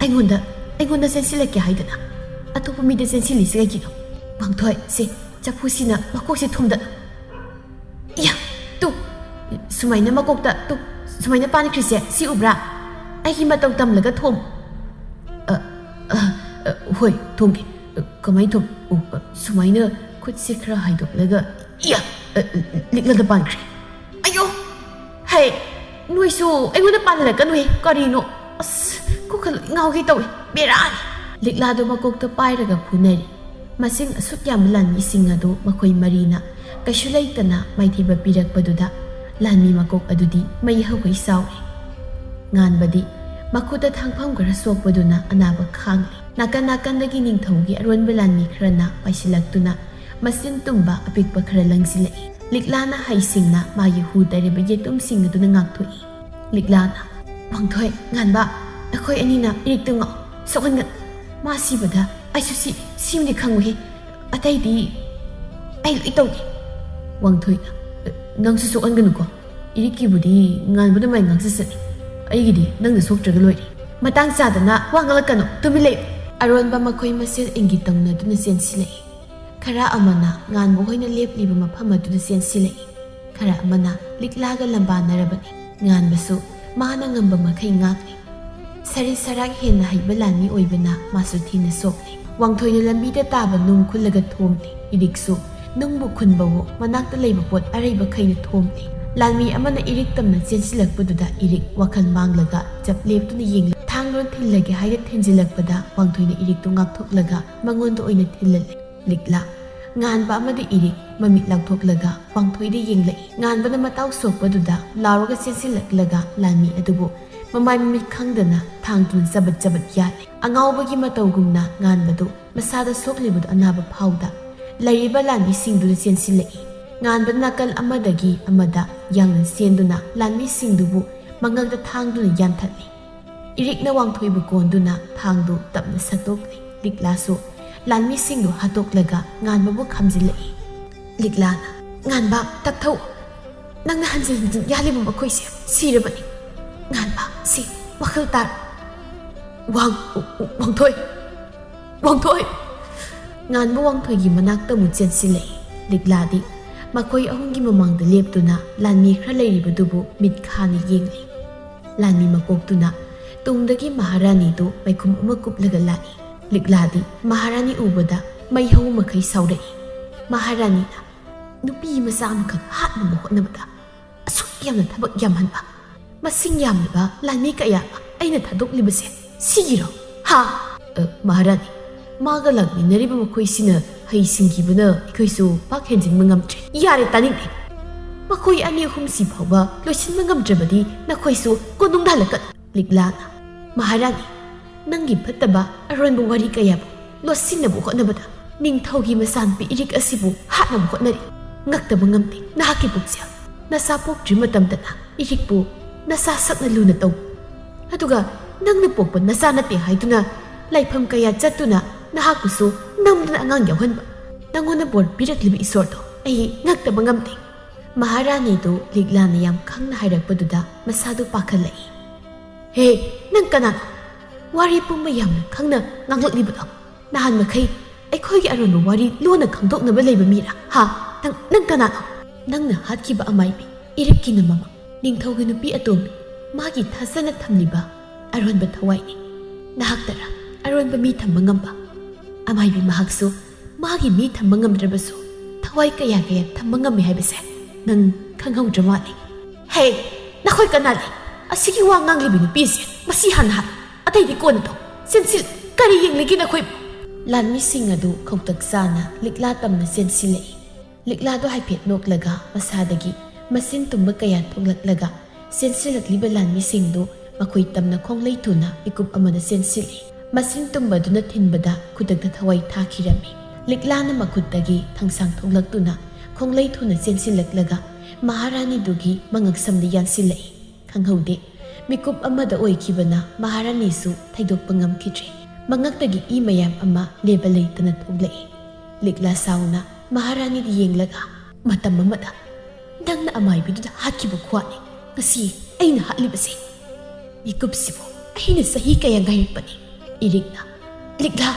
ꯑꯩꯉꯣꯟꯗ, ꯑꯩꯉꯣꯟꯗ ꯆꯦꯟꯁꯤꯜꯂꯛꯀꯦ ꯍꯥꯏꯗꯅ ꯑꯇꯣꯞꯄ ꯃꯤꯗ ꯆꯦꯟꯁꯤꯜꯂꯤꯁꯤ ꯀꯩꯒꯤꯅꯣ? ꯋꯥꯡꯊꯣꯏ, ꯁꯦ, ꯆꯐꯨꯁꯤꯅ ꯃꯀꯣꯛꯁꯦ ꯊꯣꯝꯗꯠꯂꯨ꯫ ꯏꯌꯥ! ꯇꯨ, ꯁꯨꯃꯥꯏꯅ ꯃꯀꯣꯛꯇ, ꯇꯨ, ꯁꯨꯃꯥꯏꯅ ꯄꯥꯟꯈ꯭ꯔꯤꯁꯦ, ꯁꯤ ꯎꯕ꯭ꯔꯥ? ꯑꯩꯒꯤ ꯃꯇꯧ ꯇꯝꯂꯒ ꯊꯣꯝ꯫" "ꯑ, ꯑ, ꯑ, ꯍꯣꯏ, ꯊꯣꯝꯒꯦ꯫ ꯑ, ꯀꯃꯥꯏ ꯊꯣꯝ? ꯑꯣ, ꯑ, ꯁꯨꯃꯥꯏꯅ ꯈꯨꯠꯁꯦ ꯈꯔ ꯍꯥꯏꯗꯣꯛꯂꯒ, ꯏꯌꯥ! ꯑ, ꯂꯤꯛꯂꯗ ꯄꯥꯟꯈ꯭ꯔꯦ꯫ ꯑꯌꯣ! ꯍꯦ, ꯅꯣꯏꯁꯨ ꯑꯩꯉꯣꯟꯗ ꯄꯥꯜꯍꯜꯂꯛꯀꯅꯨꯍꯦ꯫ ꯀꯔꯤꯅꯣ? ꯑꯁ, ꯀꯣꯛꯀ ꯂꯣꯏ ꯉꯥꯎꯒꯦ ꯇꯧꯋꯦ꯫ ꯕꯦꯔꯥꯅꯤ!" ꯂꯤꯛꯂꯥꯗꯣ ꯃꯀꯣꯛꯇ ꯄꯥꯏꯔꯒ ꯐꯨꯅꯔꯤ꯫ ꯃꯁꯤꯡ ꯑꯁꯨꯛ ꯌꯥꯝꯕ ꯂꯥꯟꯃꯤꯁꯤꯡ ꯑꯗꯨ ꯃꯈꯣꯏ ꯃꯔꯤꯅ ꯀꯩꯁꯨ ꯂꯩꯇꯅ ꯃꯥꯏꯊꯤꯕ ꯄꯤꯔꯛꯄꯗꯨꯗ ꯂꯥꯟꯃꯤ ꯃꯀꯣꯛ ꯑꯗꯨꯗꯤ ꯃꯩ ꯍꯧꯒꯩ ꯁꯥꯎꯔꯦ꯫ ꯉꯥꯟꯕꯗꯤ ꯃꯈꯨꯠꯇ ꯊꯥꯡꯐꯝ ꯈꯔ ꯁꯣꯛꯄꯗꯨꯅ ꯑꯅꯥꯕ ꯈꯥꯡꯂꯤ꯫ ꯅꯥꯀꯟ ꯅꯥꯀꯟꯗꯒꯤ ꯅꯤꯡꯊꯧꯒꯤ ꯑꯔꯣꯟꯕ ꯂꯥꯟꯃꯤ ꯈꯔꯅ ꯄꯥꯏꯁꯤꯜꯂꯛꯇꯨꯅ ꯃꯆꯤꯟ ꯇꯨꯝꯕ ꯑꯄꯤꯛꯄ ꯈꯔ ꯂꯪꯁꯤꯜꯂꯛꯏ꯫ ꯂꯤꯛꯂꯥꯅ ꯍꯩꯁꯤꯡꯅ ꯃꯥꯒꯤ ꯍꯨ ꯇꯩꯔꯕ ꯌꯦꯇꯨꯝꯁꯤꯡ ꯑꯗꯨꯅ ꯉꯥꯛꯊꯣꯛꯏ꯫ ꯂꯤꯛꯂꯥꯅ, "ꯋꯥꯡꯊꯣꯏ, ꯉꯥꯟꯕ, ꯑꯩꯈꯣꯏ ꯑꯅꯤꯅ ꯏꯔꯤꯛꯇꯨ ꯉꯥꯛꯑꯣ, ꯁꯣꯛꯍꯟꯒꯅꯨ꯫ ꯃꯥ ꯁꯤꯕꯗ ꯑꯩꯁꯨ ꯁꯤ, ꯁꯤꯕꯅꯤ ꯈꯪꯉꯨꯍꯦ꯫ ꯑꯇꯩꯗꯤ ꯑꯩ ꯂꯣꯏ ꯇꯧꯒꯦ꯫" ꯋꯥꯡꯊꯣꯏꯅ, "ꯅꯪꯁꯨ ꯁꯣꯛꯍꯟꯒꯅꯨꯀꯣ꯫ ꯏꯔꯤꯛꯀꯤꯕꯨꯗꯤ ꯉꯥꯟꯕꯅ ꯃꯥꯏ ꯉꯥꯛꯆꯁꯅꯤ꯫ ꯑꯩꯒꯤꯗꯤ ꯅꯪꯅ ꯁꯣꯛꯇ꯭ꯔꯒ ꯂꯣꯏꯔꯦ꯫" "ꯃꯇꯥꯡ ꯆꯥꯗꯅ ꯋꯥ ꯉꯥꯡꯂꯛꯀꯅꯨ, ꯇꯨꯃꯤꯟ ꯂꯩꯌꯨ꯫" ꯑꯔꯣꯟꯕ ꯃꯈꯣꯏ ꯃꯁꯦꯜ ꯏꯪꯒꯤꯠ ꯇꯧꯅꯗꯨꯅ ꯆꯦꯟꯁꯤꯜꯂꯛꯏ꯫ ꯈꯔ ꯑꯃꯅ ꯉꯥꯟꯕ ꯍꯣꯏꯅ ꯂꯦꯞꯂꯤꯕ ꯃꯐꯝ ꯑꯗꯨꯗ ꯆꯦꯟꯁꯤꯜꯂꯛꯏ꯫ ꯈꯔ ꯑꯃꯅ ꯂꯤꯛꯂꯥꯒ ꯂꯝꯕꯥꯅꯔꯕꯅꯤ꯫ ꯉꯥꯟꯕꯁꯨ ꯃꯥꯅ ꯉꯝꯕ ꯃꯈꯩ ꯉꯥꯛꯂꯤ꯫ ꯁꯔꯤꯠ ꯁꯔꯥꯛ ꯍꯦꯟꯅ ꯍꯩꯕ ꯂꯥꯟꯃꯤ ꯑꯣꯏꯕꯅ ꯃꯥꯁꯨ ꯊꯤꯅ ꯁꯣꯛꯂꯤ꯫ ꯋꯥꯡꯊꯣꯏꯅ ꯂꯝꯕꯤꯗ ꯇꯥꯕ ꯅꯨꯡ ꯈꯨꯜꯂꯒ ꯊꯣꯝꯂꯦ꯫ ꯏꯔꯤꯛꯁꯨ ꯅꯨꯡꯕꯨ ꯈꯨꯟꯕꯋꯣ, ꯃꯅꯥꯛꯇ ꯂꯩꯕ ꯄꯣꯠ ꯑꯔꯩꯕꯈꯩꯅ ꯊꯣꯝꯂꯦ꯫ ꯂꯥꯟꯃꯤ ꯑꯃꯅ ꯏꯔꯤꯛ ꯇꯝꯅ ꯆꯦꯟꯁꯤꯜꯂꯛꯄꯗꯨꯗ ꯏꯔꯤꯛ ꯋꯥꯈꯜ ꯃꯥꯡꯂꯒ ꯆꯞ ꯂꯦꯞꯇꯨꯅ ꯌꯦꯡꯂꯦ꯫ ꯊꯥꯡꯗꯨꯅ ꯊꯤꯜꯂꯒꯦ ꯍꯥꯏꯅ ꯊꯤꯟꯖꯤꯜꯂꯛꯄꯗ ꯋꯥꯡꯊꯣꯏꯅ ꯏꯔꯤꯛꯇꯨ ꯉꯥꯛꯊꯣꯛꯂꯒ ꯃꯉꯣꯟꯗ ꯑꯣꯏꯅ ꯊꯤꯜꯍꯜꯂꯦ꯫ ꯂꯤꯛꯂꯥ꯫ ꯉꯥꯟꯕ ꯑꯃꯗꯤ ꯏꯔꯤꯛ ꯃꯃꯤꯠ ꯂꯥꯎꯊꯣꯛꯂꯒ ꯋꯥꯡꯊꯣꯏꯗ ꯌꯦꯡꯂꯛꯏ꯫ ꯉꯥꯟꯕꯅ ꯃꯇꯥꯎ ꯁꯣꯛꯄꯗꯨꯗ ꯂꯥꯎꯔꯒ ꯆꯦꯟꯁꯤꯜꯂꯛꯂꯒ ꯂꯥꯟꯃꯤ ꯑꯗꯨꯕꯨ ꯃꯃꯥꯏ ꯃꯃꯤꯠ ꯈꯪꯗꯅ ꯊꯥꯡꯗꯨꯅ ꯆꯕꯠ ꯆꯕꯠ ꯌꯥꯜꯂꯦ꯫ ꯑꯉꯥꯎꯕꯒꯤ ꯃꯇꯧꯒꯨꯝꯅ ꯉꯥꯟꯕꯗꯨ ꯃꯁꯥꯗ ꯁꯣꯛꯂꯤꯕꯗꯨ ꯑꯅꯥꯕ ꯐꯥꯎꯗ ꯂꯩꯔꯤꯕ ꯂꯥꯟꯃꯤꯁꯤꯡꯗꯨꯗ ꯆꯦꯟꯁꯤꯜꯂꯛꯏ꯫ ꯉꯥꯟꯕ ꯅꯥꯀꯜ ꯑꯃꯗꯒꯤ ꯑꯃꯗ ꯌꯥꯡꯅ ꯆꯦꯟꯗꯨꯅ ꯂꯥꯟꯃꯤꯁꯤꯡꯗꯨꯕꯨ ꯃꯉꯛꯇ ꯊꯥꯡꯗꯨꯅ ꯌꯥꯟꯊꯠꯂꯤ꯫ ꯏꯔꯤꯛꯅ ꯋꯥꯡꯊꯣꯏꯕꯨ ꯀꯣꯟꯗꯨꯅ ꯊꯥꯡꯗꯨ ꯇꯞꯅ ꯁꯠꯇꯣꯛꯂꯤ꯫ ꯂꯤꯛꯂꯥꯁꯨ ꯂꯥꯟꯃꯤꯁꯤꯡꯗꯨ ꯍꯥꯠꯇꯣꯛꯂꯒ ꯉꯥꯟꯕꯕꯨ ꯈꯥꯝꯖꯤꯜꯂꯛꯏ꯫ ꯂꯤꯛꯂꯥꯅ, "ꯉꯥꯟꯕ, ꯇꯞꯊꯧ꯫ ꯅꯪꯅ ꯍꯟꯖꯤꯟ ꯍꯟꯖꯤꯟ ꯌꯥꯜꯂꯤꯕ ꯃꯈꯣꯏꯁꯦ ꯁꯤꯔꯕꯅꯤ꯫ ꯉꯥꯟꯕ, ꯁꯤ, ꯋꯥꯈꯜ ꯇꯥꯔꯣ꯫ ꯋꯥꯡ-, ꯋꯥꯡꯊꯣꯏ! ꯋꯥꯡꯊꯣꯏ!" ꯉꯥꯟꯕ ꯋꯥꯡꯊꯣꯏꯒꯤ ꯃꯅꯥꯛꯇ ꯑꯃꯨꯛ ꯆꯦꯟꯁꯤꯜꯂꯛꯏ꯫ ꯂꯤꯛꯂꯥꯗꯤ ꯃꯈꯣꯏ ꯑꯍꯨꯝꯒꯤ ꯃꯃꯥꯡꯗ ꯂꯦꯞꯇꯨꯅ ꯂꯥꯟꯃꯤ ꯈꯔ ꯂꯩꯔꯤꯕꯗꯨꯕꯨ ꯃꯤꯠ ꯈꯥꯅ ꯌꯦꯡꯂꯤ꯫ ꯂꯥꯟꯃꯤ ꯃꯀꯣꯛꯇꯨꯅ ꯇꯨꯡꯗꯒꯤ ꯃꯍꯥꯔꯥꯅꯤꯗꯨ ꯃꯩꯈꯨꯝ ꯑꯃ ꯀꯨꯞꯂꯒ ꯂꯥꯛꯏ꯫ ꯂꯤꯛꯂꯥꯗꯤ ꯃꯍꯥꯔꯥꯅꯤ ꯎꯕꯗ ꯃꯩ ꯍꯧ ꯃꯈꯩ ꯁꯥꯎꯔꯛꯏ꯫ ꯃꯍꯥꯔꯥꯅꯤꯅ, "ꯅꯨꯄꯤ ꯃꯆꯥ ꯑꯃꯈꯛ ꯍꯥꯠꯅꯕ ꯍꯣꯠꯅꯕꯗ ꯑꯁꯨꯛ ꯌꯥꯝꯅ ꯊꯕꯛ ꯌꯥꯝꯍꯟꯕ, ꯃꯁꯤꯡ ꯌꯥꯝꯂꯕ ꯂꯥꯟꯃꯤ ꯀꯌꯥ ꯑꯩꯅ ꯊꯥꯗꯣꯛꯂꯤꯕꯁꯦ ꯁꯤꯒꯤꯔꯣ? ꯍꯥ?" "ꯑ, ꯃꯍꯥꯔꯥꯅꯤ, ꯃꯥꯒ ꯂꯥꯛꯃꯤꯟꯅꯔꯤꯕ ꯃꯈꯣꯏꯁꯤꯅ ꯍꯩ ꯁꯤꯡꯈꯤꯕꯅ ꯑꯩꯈꯣꯏꯁꯨ ꯄꯥꯛ ꯍꯦꯟꯖꯤꯟꯕ ꯉꯝꯗ꯭ꯔꯦ꯫" "ꯌꯥꯔꯦ, ꯇꯥꯅꯤꯡꯗꯦ꯫ ꯃꯈꯣꯏ ꯑꯅꯤ ꯑꯍꯨꯝꯁꯤ ꯐꯥꯎꯕ ꯂꯣꯏꯁꯤꯟꯕ ꯉꯝꯗ꯭ꯔꯕꯗꯤ ꯅꯈꯣꯏꯁꯨ ꯀꯣꯅꯨꯡꯗ ꯍꯜꯂꯛꯀꯅꯨ꯫" ꯂꯤꯛꯂꯥꯅ, "ꯃꯍꯥꯔꯥꯅꯤ, ꯅꯪꯒꯤ ꯐꯠꯇꯕ ꯑꯔꯣꯟꯕ ꯋꯥꯔꯤ ꯀꯌꯥꯕꯨ ꯂꯣꯠꯁꯤꯟꯅꯕ ꯍꯣꯠꯅꯕꯗ ꯅꯤꯡꯊꯧꯒꯤ ꯃꯆꯥꯅꯨꯄꯤ ꯏꯔꯤꯛ ꯑꯁꯤꯕꯨ ꯍꯥꯠꯅꯕ ꯍꯣꯠꯅꯔꯤ꯫ ꯉꯛꯇꯕ ꯉꯝꯗꯦ ꯅꯍꯥꯛꯀꯤ ꯄꯨꯛꯆꯦꯜ꯫ ꯅꯆꯥ ꯄꯣꯛꯇ꯭ꯔꯤ ꯃꯇꯝꯗꯅ ꯏꯔꯤꯛꯄꯨ ꯅꯆꯥ ꯁꯛꯅ ꯂꯨꯅ ꯇꯧ꯫ ꯑꯗꯨꯒ ꯅꯪꯅ ꯄꯣꯛꯄ ꯅꯆꯥ ꯅꯠꯇꯦ ꯍꯥꯏꯗꯨꯅ ꯂꯥꯏꯐꯝ ꯀꯌꯥ ꯆꯠꯇꯨꯅ ꯅꯍꯥꯛꯄꯨꯁꯨ ꯅꯝꯗꯨꯅ ꯑꯉꯥꯡ ꯌꯥꯎꯍꯟꯕ꯫ ꯅꯪꯉꯣꯟꯗ ꯕꯣꯔ ꯄꯤꯔꯛꯂꯤꯕ ꯏꯁꯣꯔꯗꯣ ꯑꯩ ꯉꯛꯇꯕ ꯉꯝꯗꯦ꯫" ꯃꯍꯥꯔꯥꯅꯤꯗꯨ ꯂꯤꯛꯂꯥꯅ ꯌꯥꯝ ꯈꯪꯅ ꯍꯥꯏꯔꯛꯄꯗꯨꯗ ꯃꯁꯥꯗꯨ ꯄꯥꯈꯠꯂꯛꯏ꯫ "ꯍꯦ, ꯅꯪ ꯀꯅꯥꯅꯣ? ꯋꯥꯔꯤ ꯄꯨꯝꯕ ꯌꯥꯝꯅ ꯈꯪꯅ ꯉꯥꯡꯂꯛꯂꯤꯕꯗꯣ? ꯅꯍꯥꯟ ꯃꯈꯩ ꯑꯩꯈꯣꯏꯒꯤ ꯑꯔꯣꯟꯕ ꯋꯥꯔꯤ ꯂꯣꯟꯅ ꯈꯪꯗꯣꯛꯅꯕ ꯂꯩꯕ ꯃꯤꯔꯥ? ꯍꯥ? ꯅꯪ, ꯅꯪ ꯀꯅꯥꯅꯣ?" "ꯅꯪꯅ ꯍꯥꯠꯈꯤꯕ ꯑꯃꯥꯏꯕꯤ ꯏꯔꯤꯛꯀꯤꯅ ꯃꯃꯥ, ꯅꯤꯡꯊꯧꯒꯤ ꯅꯨꯄꯤ ꯑꯇꯣꯝꯕꯤ, ꯃꯥꯒꯤ ꯊꯥꯖꯅ ꯊꯝꯂꯤꯕ ꯑꯔꯣꯟꯕ ꯊꯋꯥꯏꯅꯤ꯫ ꯅꯍꯥꯛꯇꯔꯥ ꯑꯔꯣꯟꯕ ꯃꯤ ꯊꯝꯕ ꯉꯝꯕ?" ꯑꯃꯥꯏꯕꯤ ꯃꯍꯥꯛꯁꯨ ꯃꯥꯒꯤ ꯃꯤ ꯊꯝꯕ ꯉꯝꯗ꯭ꯔꯕꯁꯨ ꯊꯋꯥꯏ ꯀꯌꯥ ꯀꯌꯥ ꯊꯝꯕ ꯉꯝꯃꯤ ꯍꯥꯏꯕꯁꯦ ꯅꯪ ꯈꯪꯍꯧꯗ꯭ꯔ ꯃꯥꯜꯂꯦ꯫ ꯍꯦ, ꯅꯈꯣꯏ ꯀꯅꯥꯅꯤ? ꯑꯁꯤꯒꯤ ꯋꯥ ꯉꯥꯡꯂꯤꯕꯤ ꯅꯨꯄꯤꯁꯦ ꯃꯁꯤ ꯍꯥꯟꯅ ꯍꯥꯠꯂꯨ, ꯑꯇꯩꯗꯤ ꯀꯣꯟꯅ ꯇꯧ꯫ ꯆꯦꯟꯁꯤꯜ꯫ ꯀꯔꯤ ꯌꯦꯡꯂꯤꯒꯦ ꯅꯈꯣꯏꯕꯨ? ꯂꯥꯟꯃꯤꯁꯤꯡ ꯑꯗꯨ ꯈꯧꯇꯛ ꯆꯥꯅ ꯂꯤꯛꯂꯥ ꯇꯝꯅ ꯆꯦꯟꯁꯤꯜꯂꯛꯏ꯫ ꯂꯤꯛꯂꯥꯗꯣ ꯍꯥꯏꯐꯦꯠ ꯅꯣꯛꯂꯒ ꯃꯁꯥꯗꯒꯤ ꯃꯁꯤꯟ ꯇꯨꯝꯕ ꯀꯌꯥ ꯊꯣꯛꯂꯛꯂꯒ ꯆꯦꯟꯁꯤꯜꯂꯛꯂꯤꯕ ꯂꯥꯟꯃꯤꯁꯤꯡꯗꯨ ꯃꯈꯣꯏ ꯇꯝꯅ ꯈꯣꯡꯂꯩ ꯊꯨꯅ ꯃꯤꯀꯨꯞ ꯑꯃꯗ ꯆꯦꯟꯁꯤꯜꯂꯤ꯫ ꯃꯁꯤꯟ ꯇꯨꯝꯕꯗꯨꯅ ꯊꯤꯟꯕꯗ ꯈꯨꯗꯛꯇ ꯊꯋꯥꯏ ꯊꯥꯈꯤꯔꯝꯃꯤ꯫ ꯂꯤꯛꯂꯥꯅ ꯃꯈꯨꯠꯇꯒꯤ ꯊꯥꯡꯁꯥꯡ ꯊꯣꯛꯂꯛꯇꯨꯅ ꯈꯣꯡꯂꯩ ꯊꯨꯅ ꯆꯦꯟꯁꯤꯜꯂꯛꯂꯒ ꯃꯍꯥꯔꯥꯅꯤꯗꯨꯒꯤ ꯃꯉꯛꯁꯝꯗ ꯌꯥꯟꯁꯤꯜꯂꯛꯏ꯫ ꯈꯪꯍꯧꯗꯦ꯫ ꯃꯤꯀꯨꯞ ꯑꯃꯗ ꯑꯣꯏꯈꯤꯕꯅ ꯃꯍꯥꯔꯥꯅꯤꯁꯨ ꯊꯩꯗꯣꯛꯄ ꯉꯝꯈꯤꯗ꯭ꯔꯦ꯫ ꯃꯉꯛꯇꯒꯤ ꯏ ꯃꯌꯥꯝ ꯑꯃ ꯂꯦꯞꯄ ꯂꯩꯇꯅ ꯊꯣꯛꯂꯛꯏ꯫ ꯂꯤꯛꯂꯥ ꯁꯥꯎꯅ ꯃꯍꯥꯔꯥꯅꯤꯗ ꯌꯦꯡꯂꯒ, "ꯃꯇꯝ ꯑꯃꯗ ꯅꯪꯅ ꯑꯃꯥꯏꯕꯤꯗꯨꯗ ꯍꯥꯠꯈꯤꯕ ꯈꯨꯍꯥꯠꯅꯤ ꯉꯁꯤ ꯑꯩꯅ ꯍꯥꯠꯂꯤꯕꯁꯦ꯫ ꯃꯤꯀꯨꯞꯁꯤꯕꯨ ꯑꯩꯅ ꯆꯍꯤ ꯀꯌꯥ ꯉꯥꯏꯔꯛꯄꯅꯤ꯫" ꯏꯔꯤꯛꯅ, "ꯂꯤꯛꯂꯥ,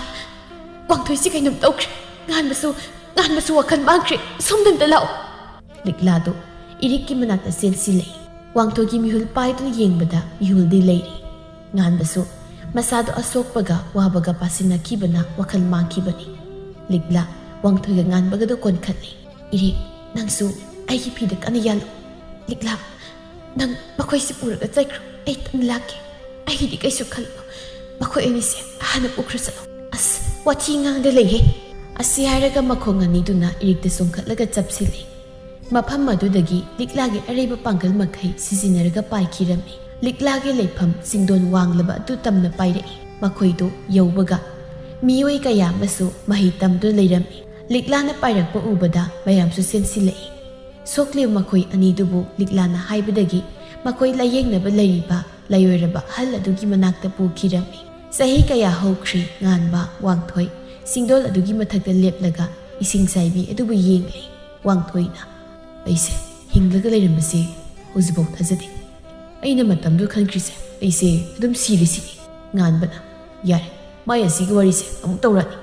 ꯋꯥꯡꯊꯣꯏꯁꯤ ꯀꯩꯅꯣꯝ ꯇꯧꯈ꯭ꯔꯦ꯫ ꯉꯥꯟꯕꯁꯨ, ꯉꯥꯟꯕꯁꯨ ꯋꯥꯈꯜ ꯃꯥꯡꯈ꯭ꯔꯦ꯫ ꯁꯣꯝꯗ ꯑꯝꯇ ꯂꯥꯛꯑꯣ꯫" ꯂꯤꯛꯂꯥꯗꯨ ꯏꯔꯤꯛꯀꯤ ꯃꯅꯥꯛꯇ ꯆꯦꯟꯁꯤꯜꯂꯛꯏ꯫ ꯋꯥꯡꯊꯣꯏꯒꯤ ꯃꯤꯍꯨꯜ ꯄꯥꯏꯗꯨꯅ ꯌꯦꯡꯕꯗ ꯃꯤꯍꯨꯜꯗꯤ ꯂꯩꯔꯤ꯫ ꯉꯥꯟꯕꯁꯨ ꯃꯁꯥꯗꯣ ꯑꯁꯣꯛꯄꯒ ꯋꯥꯕꯒ ꯄꯥꯁꯤꯟꯅꯈꯤꯕꯅ ꯋꯥꯈꯜ ꯃꯥꯡꯈꯤꯕꯅꯤ꯫ ꯂꯤꯛꯂꯥ ꯋꯥꯡꯊꯣꯏꯒ ꯉꯥꯟꯕꯒꯗꯨ ꯀꯣꯟꯈꯠꯂꯤ꯫ "ꯏꯔꯤꯛ, ꯅꯪꯁꯨ ꯑꯩꯒꯤ ꯐꯤꯗ ꯀꯟꯅ ꯌꯥꯜꯂꯨ꯫ ꯂꯤꯛꯂꯥ, ꯅꯪ ꯃꯈꯣꯏꯁꯤ ꯄꯨꯔꯒ ꯆꯠꯈ꯭ꯔꯣ꯫ ꯑꯩ ꯇꯞꯅ ꯂꯥꯛꯀꯦ꯫ ꯑꯩꯒꯤꯗꯤ ꯀꯩꯁꯨ ꯈꯜꯂꯨ꯫ ꯃꯈꯣꯏ ꯑꯅꯤꯁꯦ ꯍꯥꯟꯅ ꯄꯨꯈ꯭ꯔ ꯆꯠꯂꯣ꯫" "ꯑꯁ, ꯋꯥꯊꯤ ꯉꯥꯡꯗ ꯂꯩꯍꯦ!" ꯑꯁꯤ ꯍꯥꯏꯔꯒ ꯃꯈꯣꯡ ꯑꯅꯤꯗꯨꯅ ꯏꯔꯤꯛꯇ ꯆꯣꯡꯈꯠꯂꯒ ꯆꯞꯁꯤꯜꯂꯤ꯫ ꯃꯐꯝ ꯑꯗꯨꯗꯒꯤ ꯂꯤꯛꯂꯥꯒꯤ ꯑꯔꯩꯕ ꯄꯥꯡꯒꯜ ꯃꯈꯩ ꯁꯤꯖꯤꯟꯅꯔꯒ ꯄꯥꯏꯈꯤꯔꯝꯃꯤ꯫ ꯂꯤꯛꯂꯥꯒꯤ ꯂꯩꯐꯝ ꯆꯤꯡꯗꯣꯟ ꯋꯥꯡꯂꯕ ꯑꯗꯨ ꯇꯝꯅ ꯄꯥꯏꯔꯛꯏ꯫ ꯃꯈꯣꯏꯗꯨ ꯌꯧꯕꯒ ꯃꯤꯑꯣꯏ ꯀꯌꯥ ꯑꯃꯁꯨ ꯃꯍꯩ ꯇꯝꯗꯨꯅ ꯂꯩꯔꯝꯃꯤ꯫ ꯂꯤꯛꯂꯥꯅ ꯄꯥꯏꯔꯛꯄ ꯎꯕꯗ ꯃꯌꯥꯝꯁꯨ ꯆꯦꯟꯁꯤꯜꯂꯛꯏ꯫ ꯁꯣꯛꯂꯤꯕ ꯃꯈꯣꯏ ꯑꯅꯤꯗꯨꯕꯨ ꯂꯤꯛꯂꯥꯅ ꯍꯥꯏꯕꯗꯒꯤ ꯃꯈꯣꯏ ꯂꯥꯌꯦꯡꯅꯕ ꯂꯩꯔꯤꯕ ꯂꯥꯏꯑꯣꯏꯔꯕ ꯑꯍꯜ ꯑꯗꯨꯒꯤ ꯃꯅꯥꯛꯇ ꯄꯨꯈꯤꯔꯝꯃꯤ꯫ ꯆꯍꯤ ꯀꯌꯥ ꯍꯧꯈ꯭ꯔꯤ, ꯉꯥꯟꯕ, ꯋꯥꯡꯊꯣꯏ ꯆꯤꯡꯗꯣꯜ ꯑꯗꯨꯒꯤ ꯃꯊꯛꯇ ꯂꯦꯞꯂꯒ ꯏꯁꯤꯡ ꯆꯥꯏꯕꯤ ꯑꯗꯨꯕꯨ ꯌꯦꯡꯂꯤ꯫ ꯋꯥꯡꯊꯣꯏꯅ, "ꯑꯩꯁꯦ ꯍꯤꯡꯂꯒ ꯂꯩꯔꯝꯕꯁꯦ ꯍꯧꯖꯤꯛꯐꯥꯎ ꯊꯥꯖꯗꯦ꯫ ꯑꯩꯅ ꯃꯇꯝꯗꯨ ꯈꯟꯈ꯭ꯔꯤꯁꯦ ꯑꯩꯁꯦ ꯑꯗꯨꯝ ꯁꯤꯔꯤꯁꯤꯅꯤ꯫" ꯉꯥꯟꯕꯅ, "ꯌꯥꯔꯦ, ꯃꯥꯏ ꯑꯁꯤꯒꯤ ꯋꯥꯔꯤꯁꯦ ꯑꯃꯨꯛ ꯇꯧꯔꯛꯑꯅꯤ꯫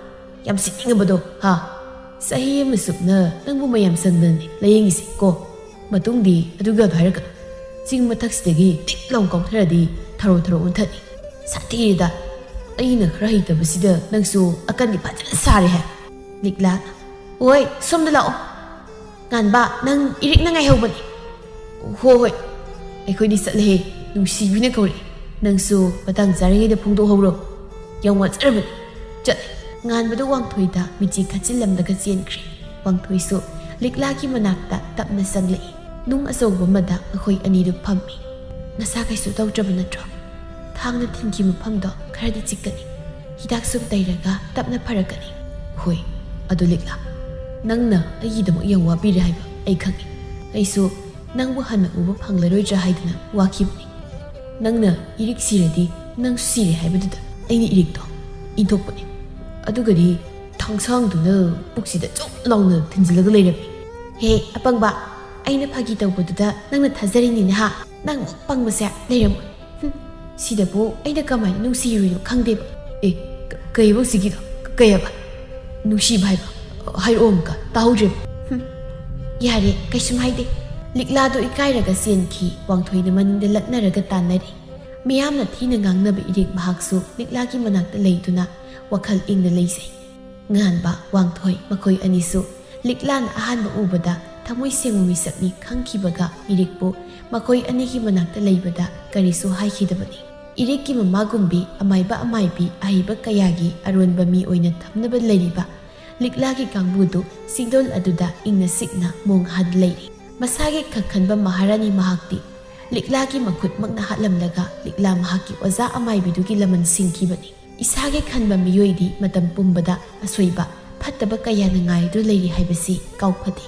ꯌꯥꯝ ꯁꯤꯠꯅꯤꯡꯉꯕꯗꯣ, ꯍꯥ? ꯆꯍꯤ ꯑꯃ ꯆꯨꯞꯅ ꯅꯪꯕꯨ ꯃꯌꯥꯝ ꯆꯪꯗꯅꯅꯦ ꯂꯥꯌꯦꯡꯉꯤꯁꯦ ꯀꯣ꯫ ꯃꯇꯨꯡꯗꯤ ꯑꯗꯨꯒ ꯑꯗꯨ ꯍꯥꯏꯔꯛꯀꯅꯨ꯫ ꯆꯤꯡ ꯃꯊꯛꯁꯤꯗꯒꯤ ꯇꯤꯛ ꯂꯥꯎ ꯀꯥꯎꯊꯔꯗꯤ ꯊꯔꯣ ꯊꯔꯣ ꯑꯣꯟꯊꯅꯤ꯫ ꯁꯥꯊꯤꯔꯦꯗ!" ꯑꯩꯅ ꯈꯔ ꯍꯩꯇꯕꯁꯤꯗ ꯅꯪꯁꯨ ꯑꯀꯟꯗꯤ ꯐꯖꯅ ꯁꯥꯔꯦ ꯍꯦ꯫ ꯂꯤꯛꯂꯥ, ꯑꯣꯏ, ꯁꯣꯝꯗ ꯂꯥꯛꯑꯣ꯫ ꯉꯥꯟꯕ, ꯅꯪ ꯏꯔꯤꯛꯅ ꯉꯥꯏꯍꯧꯕꯅꯤ꯫ ꯍꯣ ꯍꯣꯏ, ꯑꯩꯈꯣꯏꯗꯤ ꯆꯠꯂꯦꯍꯦ꯫ ꯅꯨꯡꯁꯤꯕꯤꯅ ꯀꯧꯔꯛꯏ꯫ ꯅꯪꯁꯨ ꯃꯇꯥꯡ ꯆꯥꯔꯤꯉꯩꯗ ꯐꯣꯡꯗꯣꯛꯍꯧꯔꯣ꯫ ꯌꯥꯝ ꯋꯥꯖꯔꯕꯅꯤ꯫ ꯆꯠꯂꯦ꯫ ꯉꯥꯟꯕꯗꯨ ꯋꯥꯡꯊꯣꯏꯗ ꯃꯤꯆꯤ ꯈꯠꯆꯤꯜꯂꯝꯂꯒ ꯆꯦꯟꯈ꯭ꯔꯦ꯫ ꯋꯥꯡꯊꯣꯏꯁꯨ ꯂꯤꯛꯂꯥꯒꯤ ꯃꯅꯥꯛꯇ ꯇꯞꯅ ꯆꯪꯂꯛꯏ꯫ ꯅꯨꯡ ꯑꯆꯧꯕ ꯑꯃꯗ ꯃꯈꯣꯏ ꯑꯅꯤꯗꯨ ꯐꯝꯃꯤ꯫ "ꯅꯁꯥ ꯀꯩꯁꯨ ꯇꯧꯗ꯭ꯔꯕ ꯅꯠꯇ꯭ꯔꯣ? ꯊꯥꯡꯅ ꯊꯤꯟꯈꯤꯕ ꯃꯐꯝꯗꯣ ꯈꯔꯗꯤ ꯆꯤꯛꯀꯅꯤ꯫ ꯍꯤꯗꯥꯛ ꯁꯨꯝ ꯇꯩꯔꯒ ꯇꯞꯅ ꯐꯔꯛꯀꯅꯤ꯫" "ꯍꯣꯏ, ꯑꯗꯨ ꯂꯤꯛꯂꯥ, ꯅꯪꯅ ꯑꯩꯒꯤꯗꯃꯛ ꯌꯥꯝ ꯋꯥꯕꯤꯔꯦ ꯍꯥꯏꯕ ꯑꯩ ꯈꯪꯉꯤ꯫ ꯑꯩꯁꯨ ꯅꯪꯕꯨ ꯍꯟꯅ ꯎꯕ ꯐꯪꯂꯔꯣꯏꯗ꯭ꯔꯥ ꯍꯥꯏꯗꯨꯅ ꯋꯥꯈꯤꯕꯅꯤ꯫ ꯅꯪꯅ ꯏꯔꯤꯛ ꯁꯤꯔꯗꯤ ꯅꯪ ꯁꯤꯔꯦ ꯍꯥꯏꯕꯗꯨꯗ ꯑꯩꯅ ꯏꯔꯤꯛꯇꯣ ꯏꯟꯊꯣꯛꯄꯅꯤ꯫ ꯑꯗꯨꯒꯗꯤ ꯊꯥꯡꯁꯥꯡꯗꯨꯅ ꯄꯨꯛꯁꯤꯗ ꯆꯨꯞ ꯂꯥꯎꯅ ꯊꯤꯟꯖꯤꯜꯂꯒ ꯂꯩꯔꯝꯃꯤ꯫" "ꯍꯦ ꯑꯄꯪꯕ, ꯑꯩꯅ ꯐꯥꯒꯤ ꯇꯧꯕꯗꯨꯗ ꯅꯪꯅ ꯊꯥꯖꯔꯤꯅꯤꯅꯦ ꯍꯥ? ꯅꯪ ꯃꯨꯛ ꯄꯪꯕꯁꯦ ꯂꯩꯔꯝꯃꯣꯏ꯫ ꯍꯨꯝ, ꯁꯤꯗꯕꯨ ꯑꯩꯅ ꯀꯃꯥꯏꯅ ꯅꯨꯡꯁꯤꯔꯨꯔꯤꯅꯣ ꯈꯪꯗꯦꯕ꯫" "ꯑꯦ, ꯀ-, ꯀꯩꯕ ꯍꯧꯖꯤꯛꯀꯤꯗꯣ? ꯀ-, ꯀꯩꯑꯕ? ꯅꯨꯡꯁꯤꯕ ꯍꯥꯏꯕ? ꯍꯥꯏꯔꯛꯑꯣ ꯑꯃꯨꯛꯀ, ꯇꯥꯍꯧꯗ꯭ꯔꯦꯕ꯫" "ꯍꯨꯝ, ꯌꯥꯔꯦ, ꯀꯩꯁꯨꯝ ꯍꯥꯏꯗꯦ꯫" ꯂꯤꯛꯂꯥꯗꯣ ꯏꯀꯥꯏꯔꯒ ꯆꯦꯟꯈꯤ꯫ ꯋꯥꯡꯊꯣꯏꯅ ꯃꯅꯤꯡꯗ ꯂꯛꯅꯔꯒ ꯇꯥꯟꯅꯔꯤ꯫ ꯃꯤꯌꯥꯝꯅ ꯊꯤꯅ ꯉꯥꯡꯅꯕ ꯏꯔꯤꯛ ꯃꯍꯥꯛꯁꯨ ꯂꯤꯛꯂꯥꯒꯤ ꯃꯅꯥꯛꯇ ꯂꯩꯗꯨꯅ ꯋꯥꯈꯜ ꯏꯪꯅ ꯂꯩꯖꯩ꯫ ꯉꯥꯟꯕ, ꯋꯥꯡꯊꯣꯏ ꯃꯈꯣꯏ ꯑꯅꯤꯁꯨ ꯂꯤꯛꯂꯥꯅ ꯑꯍꯥꯟꯕ ꯎꯕꯗ ꯊꯃꯣꯏ ꯁꯦꯡꯕ ꯃꯤꯁꯛꯅꯤ ꯈꯪꯈꯤꯕꯒ ꯏꯔꯤꯛꯄꯨ ꯃꯈꯣꯏ ꯑꯅꯤꯒꯤ ꯃꯅꯥꯛꯇ ꯂꯩꯕꯗ ꯀꯔꯤꯁꯨ ꯍꯥꯏꯈꯤꯗꯕꯅꯤ꯫ ꯏꯔꯤꯛꯀꯤ ꯃꯃꯥꯒꯨꯝꯕꯤ, ꯑꯃꯥꯏꯕ ꯑꯃꯥꯏꯕꯤ, ꯑꯍꯩꯕ ꯀꯌꯥꯒꯤ ꯑꯔꯣꯟꯕ ꯃꯤ ꯑꯣꯏꯅ ꯊꯝꯅꯕ ꯂꯩꯔꯤꯕ ꯂꯤꯛꯂꯥꯒꯤ ꯀꯥꯡꯕꯨꯗꯨ ꯆꯤꯡꯗꯣꯜ ꯑꯗꯨꯗ ꯏꯪꯅ ꯆꯤꯛꯅ ꯃꯣꯡ ꯍꯥꯟ ꯂꯩꯔꯤ꯫ ꯃꯁꯥꯒꯤ ꯈꯛ ꯈꯟꯕ ꯃꯍꯥꯔꯥꯅꯤ ꯃꯍꯥꯛꯇꯤ ꯂꯤꯛꯂꯥꯒꯤ ꯃꯈꯨꯠꯃꯛꯅ ꯍꯥꯠꯂꯝꯂꯒ ꯂꯤꯛꯂꯥ ꯃꯍꯥꯛꯀꯤ ꯑꯣꯖꯥ ꯑꯃꯥꯏꯕꯤꯗꯨꯒꯤ ꯂꯃꯟ ꯁꯤꯡꯈꯤꯕꯅꯤ꯫ ꯏꯁꯥꯒꯤ ꯈꯟꯕ ꯃꯤꯑꯣꯏꯗꯤ ꯃꯇꯝ ꯄꯨꯝꯕꯗ ꯑꯁꯣꯏꯕ, ꯐꯠꯇꯕ ꯀꯌꯥꯅ ꯉꯥꯏꯗꯨꯅ ꯂꯩꯔꯤ ꯍꯥꯏꯕꯁꯤ ꯀꯥꯎꯐꯗꯦ꯫